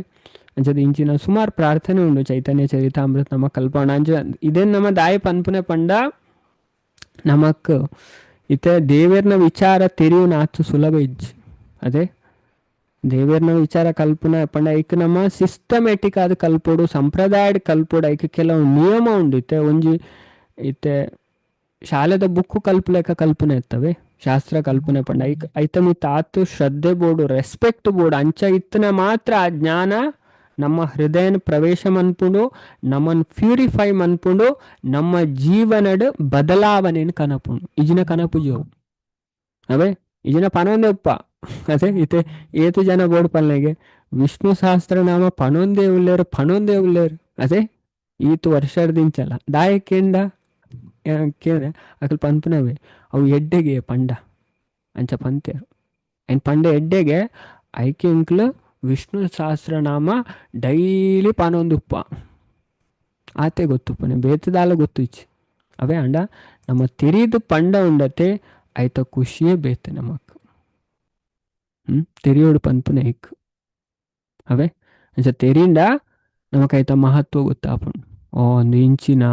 ಅಂಚದ ಇಂಚಿನ ಸುಮಾರು ಪ್ರಾರ್ಥನೆ ಉಂಡು ಚೈತನ್ಯ ಚರಿತಾಮೃತ ನಮ್ಮ ಕಲ್ಪಣ ಅಂಚ ಇದೇನು ನಮ್ಮ ದಾಯಿ ಪನ್ಪುನೆ ಪಂಡ ನಮಕ್ ಇತ್ತೆ ದೇವರ್ನ ವಿಚಾರ ತೆರಿಯುನ ಆತು ಸುಲಭ ಇಜ್ಜಿ. ಅದೇ ದೇವರ್ನ ವಿಚಾರ ಕಲ್ಪನ ಪಂಡ ಐಕ್ ನಮ್ಮ ಸಿಸ್ಟಮೆಟಿಕ್ ಆದ ಕಲ್ಪೋಡು ಸಂಪ್ರದಾಯದ ಕಲ್ಪೋಡು ಐಕ್ ಕೆಲವು ನಿಯಮ ಉಂಡು. ಇತ್ತೆ ಒಂಜಿ ಇತ್ತೆ ಶಾಲೆದ ಬುಕ್ಕು ಕಲ್ಪುಲೆಕ ಕಲ್ಪನೆ ಇರ್ತವೆ ಶಾಸ್ತ್ರ ಕಲ್ಪನೆ ಪಂಡ ಐಕ್ ಐತ ಮಿತ್ತ ಆತು ಶ್ರದ್ಧೆ ಬೋಡು, ರೆಸ್ಪೆಕ್ಟ್ ಬೋಡು. ಅಂಚ ಇತ್ತನ ಮಾತ್ರ ಆ ಜ್ಞಾನ ನಮ್ಮ ಹೃದಯನ ಪ್ರವೇಶ ಮನ್ಪುಂಡು, ನಮ್ಮನ್ ಪ್ಯೂರಿಫೈ ಮನ್ಪುಂಡು, ನಮ್ಮ ಜೀವನಡ್ ಬದಲಾವಣೆಯನ್ನು ಕನಪುಂಡು. ಇಜಿನ ಕನಪುಜಿ ಅವು ಅವೇ ಇಜಿನ ಪನೊಂದೇ ಉಪ್ಪ. ಅದೇ ಇತ್ತೆ ಏತು ಜನ ಬೋಡು ಪಲ್ಲೆಗೆ ವಿಷ್ಣು ಸಹಸ್ರನಾಮ ಪನೊಂದೇ ಉಲ್ಲೇರು ಪನೊಂದೇ ಉಲ್ಲೇರು. ಅದೇ ಈತು ವರ್ಷದಿಂಚಲ ದಾಯ ಕೇಂಡ ಕೇಂದ್ರ ಅಕಲ್ ಪನ್ಪುನವೇ ಅವು ಎಡ್ಡೆಗೆ ಪಂಡ ಅಂಚ ಪಂತೇರು. ಐನ್ ಪಂಡ ಎಡ್ಡೆಗೆ ಐಕೆ ಇಂಕ್ಲು ವಿಷ್ಣು ಸಹಸ್ರನಾಮ ಡೈಲಿ ಪನೊಂದುಪ್ಪ ಆತೆ ಗೊತ್ತುಪ್ಪನೆ ಬೇತದಾಲ ಗೊತ್ತು ಇಚ್ಚಿ. ಅವೇ ಅಂಡ ನಮ್ಮ ತಿರಿದು ಪಂಡ ಉಂಡತೆ ಐತ ಖುಷಿಯೇ ಬೇತೆ ನಮಕ್. ತೆರಿಯೋಡು ಪನ್ಪುನ ಇಕ್ ಅವೇ ಅಂಚ ತೆರಿಂಡ ನಮಕ್ ಐತ ಮಹತ್ವ ಗೊತ್ತಾಪುಂಡು. ಓ ಒಂದು ಇಂಚಿನ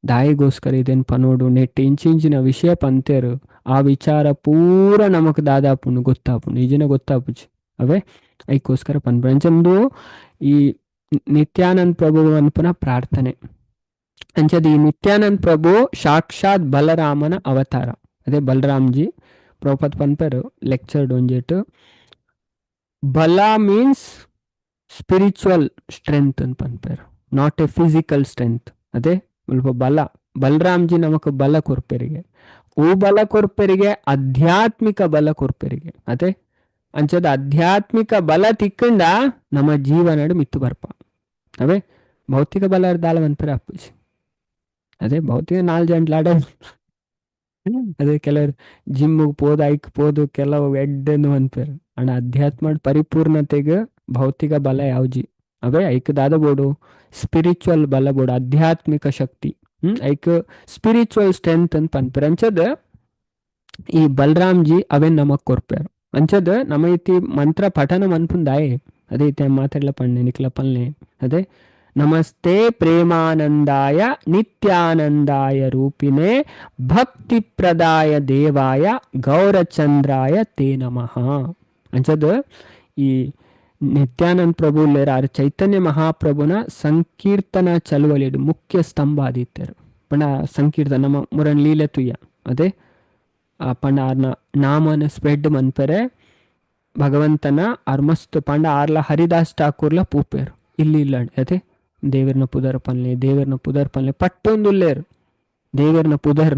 ದಾಯಿಗೋಸ್ಕರ ಇದೇನು ಪನೋಡು ನೆಟ್ ಇಂಚಿಂಚಿನ ವಿಷಯ ಪಂತೇರು ಆ ವಿಚಾರ ಪೂರ ನಮಕ್ ದಾದಾಪುಂಡು ಗೊತ್ತಾಪುಂಡು ಈಜಿನ ಗೊತ್ತಾಪುಜಿ. ಅವೇ ಐಕ್ಕೋಸ್ಕರ ಪನ್ಪುಂಡು. ಅಂಚಂದು ಈ ನಿತ್ಯಾನಂದ ಪ್ರಭು ಅನ್ಪುನ ಪ್ರಾರ್ಥನೆ. ಅಂಚದ ಈ ನಿತ್ಯಾನಂದ ಪ್ರಭು ಸಾಕ್ಷಾತ್ ಬಲರಾಮನ ಅವತಾರ. ಅದೇ ಬಲರಾಮ್ಜಿ ಪ್ರಭುಪಾದ ಪನ್ಪೆರು ಲೆಕ್ಚರ್ ಡೊಂಜೆಟ್ ಬಲ means spiritual strength ಅಂತ ಪನ್ಪೆರು, not A physical strength. ಅದೇ ಮುಲ್ಪ ಬಲ ಬಲರಾಮ್ಜಿ ನಮಕ್ ಬಲ ಕೊರ್ಪೆರಿಗೆ, ಓ ಬಲ ಕೊರ್ಪೆರಿಗೆ ಆಧ್ಯಾತ್ಮಿಕ ಬಲ ಕೊರ್ಪೆರಿಗೆ. ಅದೇ ಅಂಚದ ಆಧ್ಯಾತ್ಮಿಕ ಬಲ ತಿಕ್ಕಂಡ ನಮ್ಮ ಜೀವನಡು ಮಿತ್ತು ಬರ್ಪ. ಅವೇ ಭೌತಿಕ ಬಲ ದಾಲ ಮನ್ಪೆರೆ ಅಪ್ಪುಜಿ. ಅದೇ ಭೌತಿಕ ನಾಲ್ ಜಂಟ್ಲಾಡ ಅದೇ ಕೆಲವರು ಜಿಮ್ಗೆ ಪೋದು ಐಕ್ ಪೋದು ಕೆಲವು ಎಡ್ಡೆಂದು ಅನ್ಪೇರು. ಅಣ್ಣ ಅಧ್ಯಾತ್ಮ ಪರಿಪೂರ್ಣತೆಗೆ ಭೌತಿಕ ಬಲ ಯಾವ್ಜಿ. ಅವೇ ಐಕ್ ದಾದ ಬೋಡು ಸ್ಪಿರಿಚುವಲ್ ಬಲ ಬೋಡು, ಆಧ್ಯಾತ್ಮಿಕ ಶಕ್ತಿ. ಐಕ್ ಸ್ಪಿರಿಚುವಲ್ ಸ್ಟ್ರೆಂತ್ ಅಂತ ಪನ್ಪೇರು. ಅಂಚದ ಈ ಬಲರಾಮ್ಜಿ ಅವೇ ನಮಕ್ ಕೊರ್ಪೇರು. ಅಂಚದ ನಮ್ಮ ಇತಿ ಮಂತ್ರ ಪಠನ ಮನ್ಪುಂದಾಯೆ. ಅದೇ ಇತ್ತೆ ಮಾತಾಡ್ಲ ಪಣ್ಣೆ ನಿಕ್ಲ ಪಲ್ನೆ. ಅದೇ ನಮಸ್ತೆ ಪ್ರೇಮಾನಂದಾಯ ನಿತ್ಯಾನಂದಾಯ ರೂಪಿಣೆ ಭಕ್ತಿ ಪ್ರದಾಯ ದೇವಾಯ ಗೌರಚಂದ್ರಾಯ ತೇ ನಮಃ. ಅಂಚದ ಈ ನಿತ್ಯಾನಂದ ಪ್ರಭು ಲೇರ ಚೈತನ್ಯ ಮಹಾಪ್ರಭುನ ಸಂಕೀರ್ತನ ಚಳುವಳಿಡು ಮುಖ್ಯ ಸ್ತಂಭ ಆದಿತ್ಯರು. ಪಂಡ ಸಂಕೀರ್ತನ ನಮ್ಮ ಮುರನ್ ಲೀಲೆ ತುಯ್ಯ. ಅದೇ ಆ ಪಂಡ ಆರ್ನ ನಾಮನ ಸ್ಪ್ರೆಡ್ ಮನ್ಪೆರೆ ಭಗವಂತನ ಆರ್ ಮಸ್ತ್ ಪಂಡ ಆರ್ಲ ಹರಿದಾಸ್ ಠಾಕೂರ್ಲ ಪೂಪೇರು ಇಲ್ಲಿ ಇಲ್ಲ. ಅದೇ ದೇವರನ ಪುದರ್ ಪನ್ಲೆ ದೇವರನ ಪುದರ್ ಪನ್ಲೆ ಪಟ್ಟೊಂದುಲ್ಲೇರು ದೇವರನ ಪುದರ್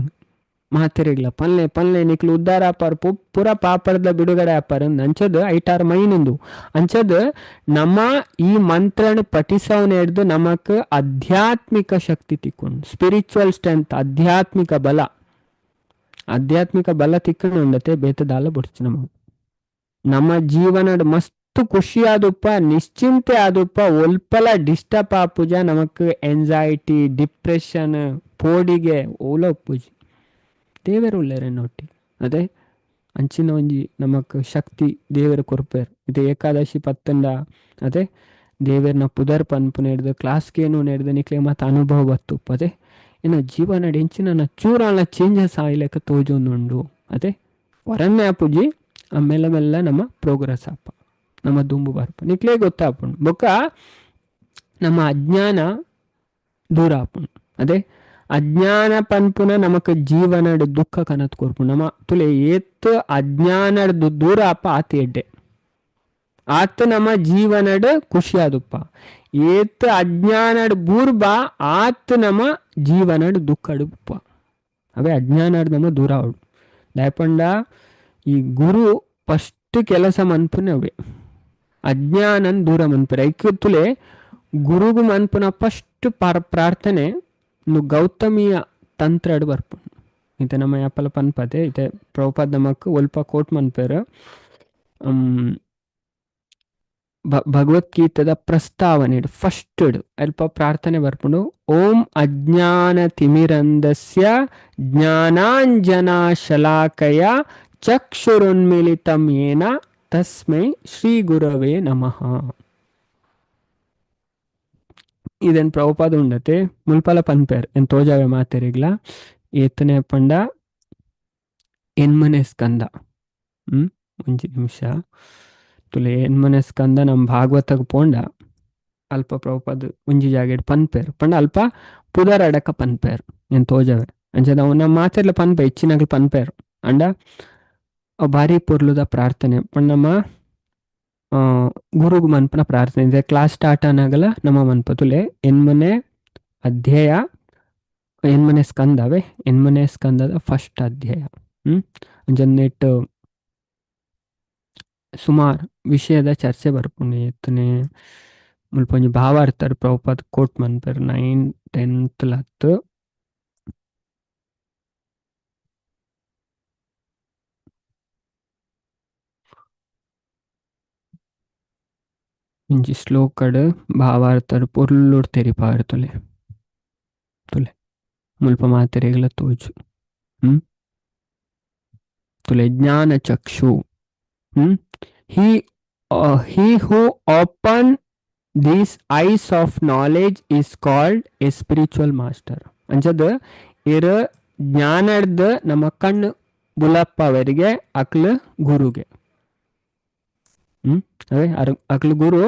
ಮಾತೆರಿಗ್ಲ ಪನ್ಲೆ ಪನ್ಲೆ ನಿಕ್ಲು ಉದ್ದಾರ ಆಪಾರ್ ಪೂರ ಪಾಪರದ ಬಿಡುಗಡೆ ಆಪಾರ್ ಅಂಚದ್ ಐಟಾರ್ ಮೈನಂದು. ಅಂಚದ್ ನಮ್ಮ ಈ ಮಂತ್ರನ ಪಠಿಸವನ ಹಿಡ್ದು ನಮಕ್ ಆಧ್ಯಾತ್ಮಿಕ ಶಕ್ತಿ ತಿಕ್ಕೊಂಡು ಸ್ಪಿರಿಚುವಲ್ ಸ್ಟ್ರೆಂತ್ ಆಧ್ಯಾತ್ಮಿಕ ಬಲ ಆಧ್ಯಾತ್ಮಿಕ ಬಲ ತಿಕ್ಕೊಂಡು ಉಂಡತೆ ಬೇತದಾಲ ಬುಡ್ಚು ನಮಗ್ ನಮ್ಮ ಜೀವನಡ್ ಮಸ್ತ್ ಖುಷಿಯಾದುಪ್ಪ ನಿಶ್ಚಿಂತೆ ಆದುಪ್ಪ ಒಲ್ಪಲ ಡಿಸ್ಟರ್ಬ್ ಆಪುಜ ನಮಕ್ ಎಂಜೈಟಿ ಡಿಪ್ರೆಷನ್ ಪೋಡಿಗೆ ಓಲ ಉಪ್ಪುಜಿ ದೇವರು ಉಲ್ಲೇರೆ ನೊಟ್ಟಿ. ಅದೇ ಅಂಚಿನ ಒಂಜಿ ನಮಕ್ ಶಕ್ತಿ ದೇವರು ಕೊರ್ಪೇರು. ಇದು ಏಕಾದಶಿ ಪತ್ತಂಡ ಅದೇ ದೇವರನ ಪುದರ್ ಪನ್ಪುನ ಹಿಡ್ದು ಕ್ಲಾಸ್ಗೇನು ಹಿಡ್ದು ನಿಕ್ಲೆ ಮತ್ತೆ ಅನುಭವ ಬತ್ತುಪ್ಪ. ಅದೇ ಇನ್ನು ಜೀವನ ಎಂಚಿನ ಚೂರಾಲ ಚೇಂಜಸ್ ಆಯ್ಲೆಕ್ಕ ತೋಜೊಂದುಂಡು. ಅದೇ ವರನ್ನೇ ಆಪುಜಿ ಆ ಮೆಲ್ಲ ಮೆಲ್ಲ ನಮ್ಮ ಪ್ರೋಗ್ರೆಸ್ ಆಪ ನಮ್ಮ ದುಂಬು ಬರ್ಪ ನಿಕ್ಲೇ ಗೊತ್ತಾಪುಂಡು. ಬೊಕ್ಕ ನಮ್ಮ ಅಜ್ಞಾನ ದೂರ ಆಪುಂಡು. ಅದೇ ಅಜ್ಞಾನ ಪನ್ಪುನ ನಮಕ್ ಜೀವನಡ್ ದುಃಖ ಕನತ್ ಕೊರ್ಪುಂಡು. ನಮ್ಮ ತುಲೆ ಏತ್ ಅಜ್ಞಾನಡ್ ದೂರ ಆಪ ಆತ ಎಡ್ಡೆ ಆತ ನಮ್ಮ ಜೀವನಡ್ ಖುಷಿಯಾದುಪ್ಪ. ಏತ್ ಅಜ್ಞಾನಡ್ ಬೂರ್ಬ ಆತ್ ನಮ್ಮ ಜೀವನಡ್ ದುಃಖಡುಪ್ಪ. ಅವೇ ಅಜ್ಞಾನಡ್ ನಮ್ಮ ದೂರ ಅವಡು. ದಾಯಪಂಡ ಈ ಗುರು ಫಸ್ಟ್ ಕೆಲಸ ಮನ್ಪುನ ಅವೇ ಅಜ್ಞಾನನ್ ದೂರ ಮನ್ಪುರ. ಐಕ್ಯುತ್ತಲೇ ಗುರುಗು ಮನ್ಪುನ ಫಸ್ಟ್ ಪ್ರಾರ್ಥನೆ ಗೌತಮಿಯ ತಂತ್ರಡ್ ಬರ್ಪುಂಡು. ಇತ್ತೆ ನಮ್ಮ ಯಾಪಲ ಪನ್ಪತೆ ಇತ್ತೆ ಪ್ರಭುಪಾದ ನಮಕ್ ಒಲ್ಪ ಕೋಟ್ ಮನ್ಪೇರು. ಭಗವದ್ಗೀತೆದ ಪ್ರಸ್ತಾವನೆ ಫಸ್ಟ್ ಅಲ್ಪ ಪ್ರಾರ್ಥನೆ ಬರ್ಪುಂಡು. ಓಂ ಅಜ್ಞಾನ ತಿಮಿರಂದಸ್ಯ ಜ್ಞಾನಾಂಜನಾ ಶಲಾಕಯ ಚಕ್ಷುರುನ್ಮಿಲಿತಂ ಯೇನ ತಸ್ಮೈ ಶ್ರೀ ಗುರವೇ ನಮಃ. ಇದನ್ ಪ್ರಭುಪಾದ ಉಂಡತೆ ಮುಲ್ಪಲ ಪನ್ಪೇರ್ ಎನ್ ತೋಜಾವೆ ಮಾತೆರಿಗ್ಲ ಏತನೆ ಪಂಡ ಎನ್ಮನೆ ಸ್ಕಂದ. ಒಂಜಿ ನಿಮಿಷ ತುಲೆ ಎನ್ಮನೆ ಸ್ಕಂದ ನಮ್ಮ ಭಾಗವತಗ್ ಪೋಂಡ ಅಲ್ಪ ಪ್ರಭುಪಾದ ಒಂಜಿ ಜಾಗೆಡ್ ಪನ್ಪೇರ್ ಪಂಡ ಅಲ್ಪ ಪುದರ್ ಅಡಕ ಪನ್ಪೇರ್ ಎನ್ ತೋಜಾವೆ. ಅಂಚ ನಾವು ನಮ್ಮ ಮಾತೆರ್ಲ ಪನ್ಪೆ ಹೆಚ್ಚಿನಗ್ಲು ಪನ್ಪೇರ್ ಅಂಡ ಭಾರಿ ಪೊರ್ಲುದ ಪ್ರಾರ್ಥನೆ ಪಂಡ ನಮ್ಮ ಗುರುಗು ಮನ್ಪನ ಪ್ರಾರ್ಥನೆ ಇದೆ. ಕ್ಲಾಸ್ ಸ್ಟಾರ್ಟ್ ಆನಾಗಲ ನಮ್ಮ ಮನ್ಪತುಲೆ ಎನ್ಮನೆ ಅಧ್ಯಾಯ ಎನ್ಮನೆ ಸ್ಕಂದವೇ ಎನ್ಮನೆ ಸ್ಕಂದದ ಫಸ್ಟ್ ಅಧ್ಯಾಯ. ಅಂಚನೆಟ್ ಸುಮಾರು ವಿಷಯದ ಚರ್ಚೆ ಬರ್ಪುಂಡು ಎತ್ತನೆ ಮುಲ್ಪ ಒಂಜಿ ಭಾವಾರ್ಥರ್ ಪ್ರಭುಪಾದ ಕೋಟ್ ಮನ್ಪೆರ್ 9 10 ಲತ್ತು. ಒಂಜಿ ಶ್ಲೋಕಡ್ ಭಾವಾರ್ಥರ್ ಪೊರ್ಲುಡ್ ತೆರಿಪಾರ್ ತುಲೆ ತುಲೆ ಮುಲ್ಪ ಮಾತೆರೆಗ್ಲ ತೋಜು. ತುಲೆ ಜ್ಞಾನ ಚಕ್ಷು. He he who open these eyes of knowledge is called a spiritual master. ಅಂಚದ ಇರ ಜ್ಞಾನದ ನಮ್ಮ ಕಣ್ಣು ಬುಲಪ್ಪವರಿಗೆ ಅಕ್ಲ ಗುರುಗೆ. ಅದೇ ಅಕ್ಲ ಗುರು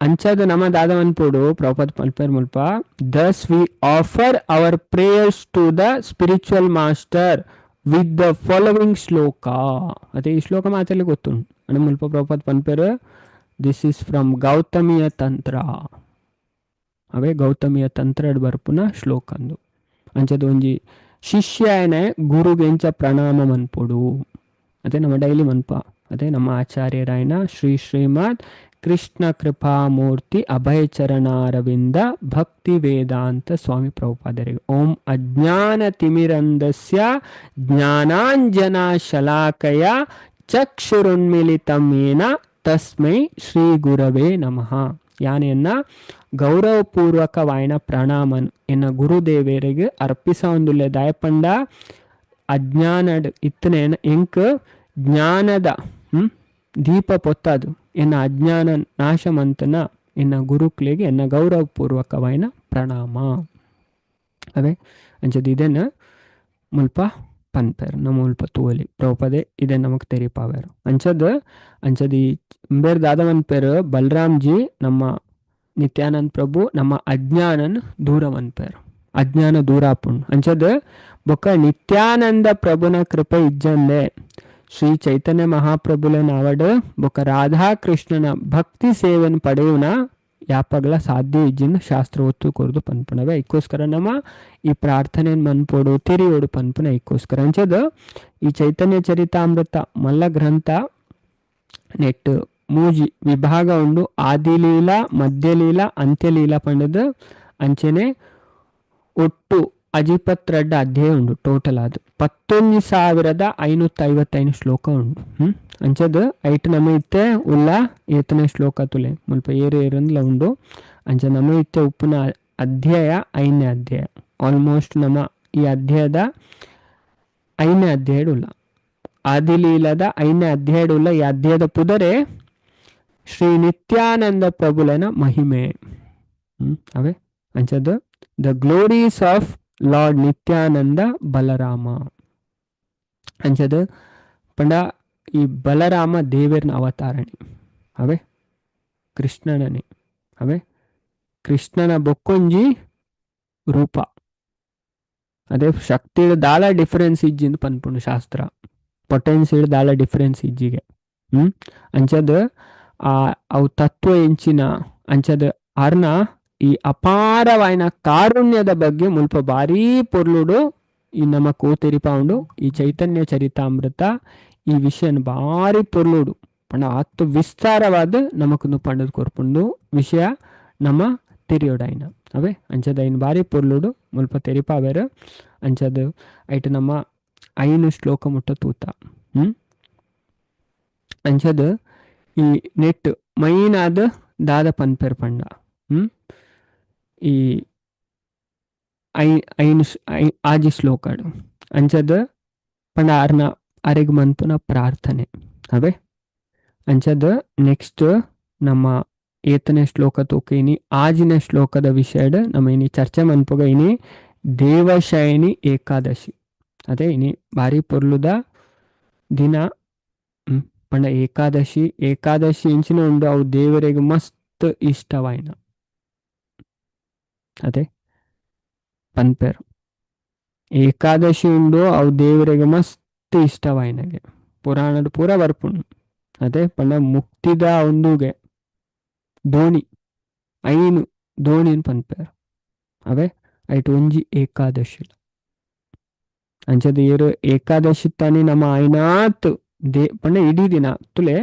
ಅಂಚದ ನಮ್ಮ ದಾದ ಮನ್ಪೋಡು ಪ್ರಭುಪಾದ ಪಲ್ಪೇರ್ ಮುಲ್ಪ thus we offer our prayers to the spiritual master with the following shloka. ಅದೇ ಈ ಶ್ಲೋಕ ಮಾತಲ್ಲಿ ಗೊತ್ತುಂಟು ಅಂದ್ರೆ ಮುಲ್ಪ ಪ್ರಭುಪಾದ ಪನ್ಪೇರ್ this is from ಗೌತಮಿಯ ತಂತ್ರ. ಅವೇ ಗೌತಮಿಯ ತಂತ್ರ ಬರ್ಪುನ ಶ್ಲೋಕ ಅಂದು. ಅಂಚದ ಒಂಜಿ ಶಿಷ್ಯನೇ ಗುರುಗೆಂಚ ಪ್ರಣಾಮ ಮನ್ಪೊಡು. ಅದೇ ನಮ್ಮ ಡೈಲಿ ಮನ್ಪ. ಅದೇ ನಮ್ಮ ಆಚಾರ್ಯರಾಯನ ಶ್ರೀ ಶ್ರೀಮದ್ ಕೃಷ್ಣ ಕೃಪಾಮೂರ್ತಿ ಅಭಯ ಚರಣಾರವಿಂದ ಭಕ್ತಿ ವೇದಾಂತ ಸ್ವಾಮಿ ಪ್ರಭುಪಾದರಿಗೆ. ಓಂ ಅಜ್ಞಾನ ತಿಮಿರಂದಸ್ಯ ಜ್ಞಾನಾಂಜನ ಶಲಾಕಯ ಚಕ್ಷುರುನ್ಮಿಲಿತಂ ಯೇನ ತಸ್ಮೈ ಶ್ರೀ ಗುರವೇ ನಮಃ. ಯಾನೆಯನ್ನ ಗೌರವಪೂರ್ವಕವಾಯಿನ ಪ್ರಣಾಮನ್ ಎನ್ನ ಗುರುದೇವರಿಗೆ ಅರ್ಪಿಸ ಒಂದುಲ್ಲೆ ದಾಯಪಂಡ ಅಜ್ಞಾನಡ್ ಇತ್ತನೆ ಎಂಕ್ ಜ್ಞಾನದ ದೀಪ ಪೊತ್ತದು ಎನ್ನ ಅಜ್ಞಾನ ನಾಶಮಂತನ ಎನ್ನ ಗುರುಕ್ಲೆಗೆ ಎನ್ನ ಗೌರವಪೂರ್ವಕವಾಯಿನ ಪ್ರಣಾಮ. ಅವೇ ಅಂಚದ ಇದನ್ನ ಮುಲ್ಪ ಪನ್ಪೇರ್ ನಮ್ಮ ಮುಲ್ಪ ತೂವಲಿ ಪ್ರಭುಪದೆ ಇದೆ ನಮಗ್ ತೆರಿಪಾವೇರು. ಅಂಚದ ಅಂಚದ ಈ ಬೇರೆ ದಾದ ಮನ್ಪೇರು ಬಲರಾಮ್ಜಿ ನಮ್ಮ ನಿತ್ಯಾನಂದ ಪ್ರಭು ನಮ್ಮ ಅಜ್ಞಾನನ್ ದೂರ ಮನ್ಪೇರು ಅಜ್ಞಾನ ದೂರ ಆಪುಂಡು. ಅಂಚದ ಬೊಕ್ಕ ನಿತ್ಯಾನಂದ ಪ್ರಭುನ ಕೃಪೆ ಇಜ್ಜಂದೆ ಶ್ರೀ ಚೈತನ್ಯ ಮಹಾಪ್ರಭುಲನಾವಡ್ ಬೊಕ್ಕ ರಾಧಾಕೃಷ್ಣನ ಭಕ್ತಿ ಸೇವೆನ್ ಪಡೆಯುನ ಯಾಪಗ್ಲ ಸಾಧ್ಯ ಇಜ್ಜಿನ ಶಾಸ್ತ್ರ ಒತ್ತು ಕೊರ್ದು ಪನ್ಪುನವೆ. ಐಕ್ಕೋಸ್ಕರ ನಮ್ಮ ಈ ಪ್ರಾರ್ಥನೆ ಮನ್ಪೋಡು ತೆರಿಯೋಡು ಪನ್ಪುನ ಐಕ್ಕೋಸ್ಕರ. ಅಂಚದ ಈ ಚೈತನ್ಯ ಚರಿತಾಮೃತ ಮಲ್ಲ ಗ್ರಂಥ ನೆಟ್ ಮೂಜಿ ವಿಭಾಗ ಉಂಡು, ಆದಿಲೀಲಾ ಮಧ್ಯಲೀಲಾ ಅಂತ್ಯಲೀಲಾ ಪಂಡದ. ಅಂಚನೆ ಒಟ್ಟು ಅಜಿಪತ್ರಡ್ಡ ಅಧ್ಯಾಯ ಉಂಡು ಟೋಟಲ್ ಅದು 11,555 ಶ್ಲೋಕ ಉಂಡು. ಅಂಚದ ಐಟ್ ನಮ ಇತ್ತೆ ಉಲ್ಲ ಏತನೇ ಶ್ಲೋಕ ತುಲೆ ಮುಲ್ಪ ಏರು ಏರಂದ್ಲ ಉಂಡು. ಅಂಚ ನಮ ಇತ್ತೆ ಉಪ್ಪುನ ಅಧ್ಯಾಯ 5ನೇ ಅಧ್ಯಾಯ. ಆಲ್ಮೋಸ್ಟ್ ನಮ್ಮ ಈ ಅಧ್ಯಾಯದ 5ನೇ ಅಧ್ಯಾಯ ಉಲ್ಲ ಆದಿಲೀಲದ 5ನೇ ಅಧ್ಯಾಯ ಉಲ್ಲ. ಈ ಅಧ್ಯಾಯದ ಪುದರೆ ಶ್ರೀ ನಿತ್ಯಾನಂದ ಪ್ರಭುಲನ ಮಹಿಮೆ. ಅವೇ ಅಂಚದ the glories of Lord Nityananda Balarama. ಅಂಚದ ಪಂಡ ಈ ಬಲರಾಮ ದೇವರನ ಅವತಾರಣೆ ಅವೇ ಕೃಷ್ಣನನೆ ಅವೇ ಕೃಷ್ಣನ ಬೊಕ್ಕೊಂಜಿ ರೂಪ. ಅದೇ ಶಕ್ತಿ ದಾಲ ಡಿಫರೆನ್ಸ್ ಇಜ್ಜಿಂದು ಪನ್ಪುಂಡು ಶಾಸ್ತ್ರ, ಪೊಟೆನ್ಸಿಲ್ ದಾಲ ಡಿಫರೆನ್ಸ್ ಇಜ್ಜಿಗೆ. ಅಂಚದ ಆ ಅವು ತತ್ವ ಎಂಚಿನ ಅಂಚದ ಅರ್ನ ಈ ಅಪಾರವಾಯಿನ ಕಾರುಣ್ಯದ ಬಗ್ಗೆ ಮುಲ್ಪ ಭಾರೀ ಪೊರ್ಲುಡು ಈ ನಮ್ಮ ಕೋತೆರಿಪಾಂಡು ಈ ಚೈತನ್ಯ ಚರಿತಾಮೃತ ಈ ವಿಷಯನ ಭಾರಿ ಪೊರ್ಲುಡು ಪಂಡ ಅತ್ತು ವಿಸ್ತಾರವಾದ ನಮಕೊಂದು ಪಂಡದ್ ಕೊರ್ಪುಂಡು ವಿಷಯ ನಮ್ಮ ತೆರಿಯೋಡಾಯಿನ ಅವೇ. ಅಂಚದ ಐನ್ ಭಾರಿ ಪೊರ್ಲುಡು ಮುಲ್ಪ ತೆರಿಪಾವೇರು. ಅಂಚದ ಐಟ್ ನಮ್ಮ 5 ಶ್ಲೋಕ ಮುಟ್ಟ ತೂತ. ಅಂಚದ ಈ ನೆಟ್ ಮೈನಾದ ದಾದ ಪನ್ಪೆರ್ ಪಂಡ ಈ 5 ಶ್ಲೋಕಡು. ಅಂಚದ ಪಂಡ ಆರ್ನ ಅರೆಗ್ ಮನ್ಪುನ ಪ್ರಾರ್ಥನೆ ಅವೇ. ಅಂಚದ ನೆಕ್ಸ್ಟ್ ನಮ್ಮ ಏತನೇ ಶ್ಲೋಕ ತೂಕ ಇನಿ ಆಜಿನ ಶ್ಲೋಕದ ವಿಷಯಡ್ ನಮ್ಮ ಇನಿ ಚರ್ಚೆ ಮನ್ಪುಗ ಇನಿ ದೇವಶಯನಿ ಏಕಾದಶಿ. ಅದೇ ಇನಿ ಭಾರಿ ಪೊರ್ಲುದ ದಿನ ಪಂಡ ಏಕಾದಶಿ. ಏಕಾದಶಿ ಇಂಚಿನ ಉಂಡು ಅವು ದೇವರಿಗೆ ಮಸ್ತ್ ಇಷ್ಟವಾಯಿನ ಅದೇ ಪನ್ಪೇರು ಏಕಾದಶಿ ಉಂಡು ಅವು ದೇವರಿಗೆ ಮಸ್ತ್ ಇಷ್ಟವಾಯಿನಗೆ. ಪುರಾಣಡ್ ಪೂರ ಬರ್ಪುಂಡು. ಅದೇ ಪಂಡ ಮುಕ್ತಿದ ಒಂದುಗೆ ದೋಣಿ, ಐನು ದೋಣಿನ್ ಪನ್ಪೆರ್. ಅವೇ ಐಟ್ ಒಂಜಿ ಏಕಾದಶಿ. ಅಂಚದ ಏರು ಏಕಾದಶಿ ತಾನಿ ನಮ್ಮ ಐನಾತ್ they ಪಂಡ ಇಡೀ ದಿನ ತುಲೆ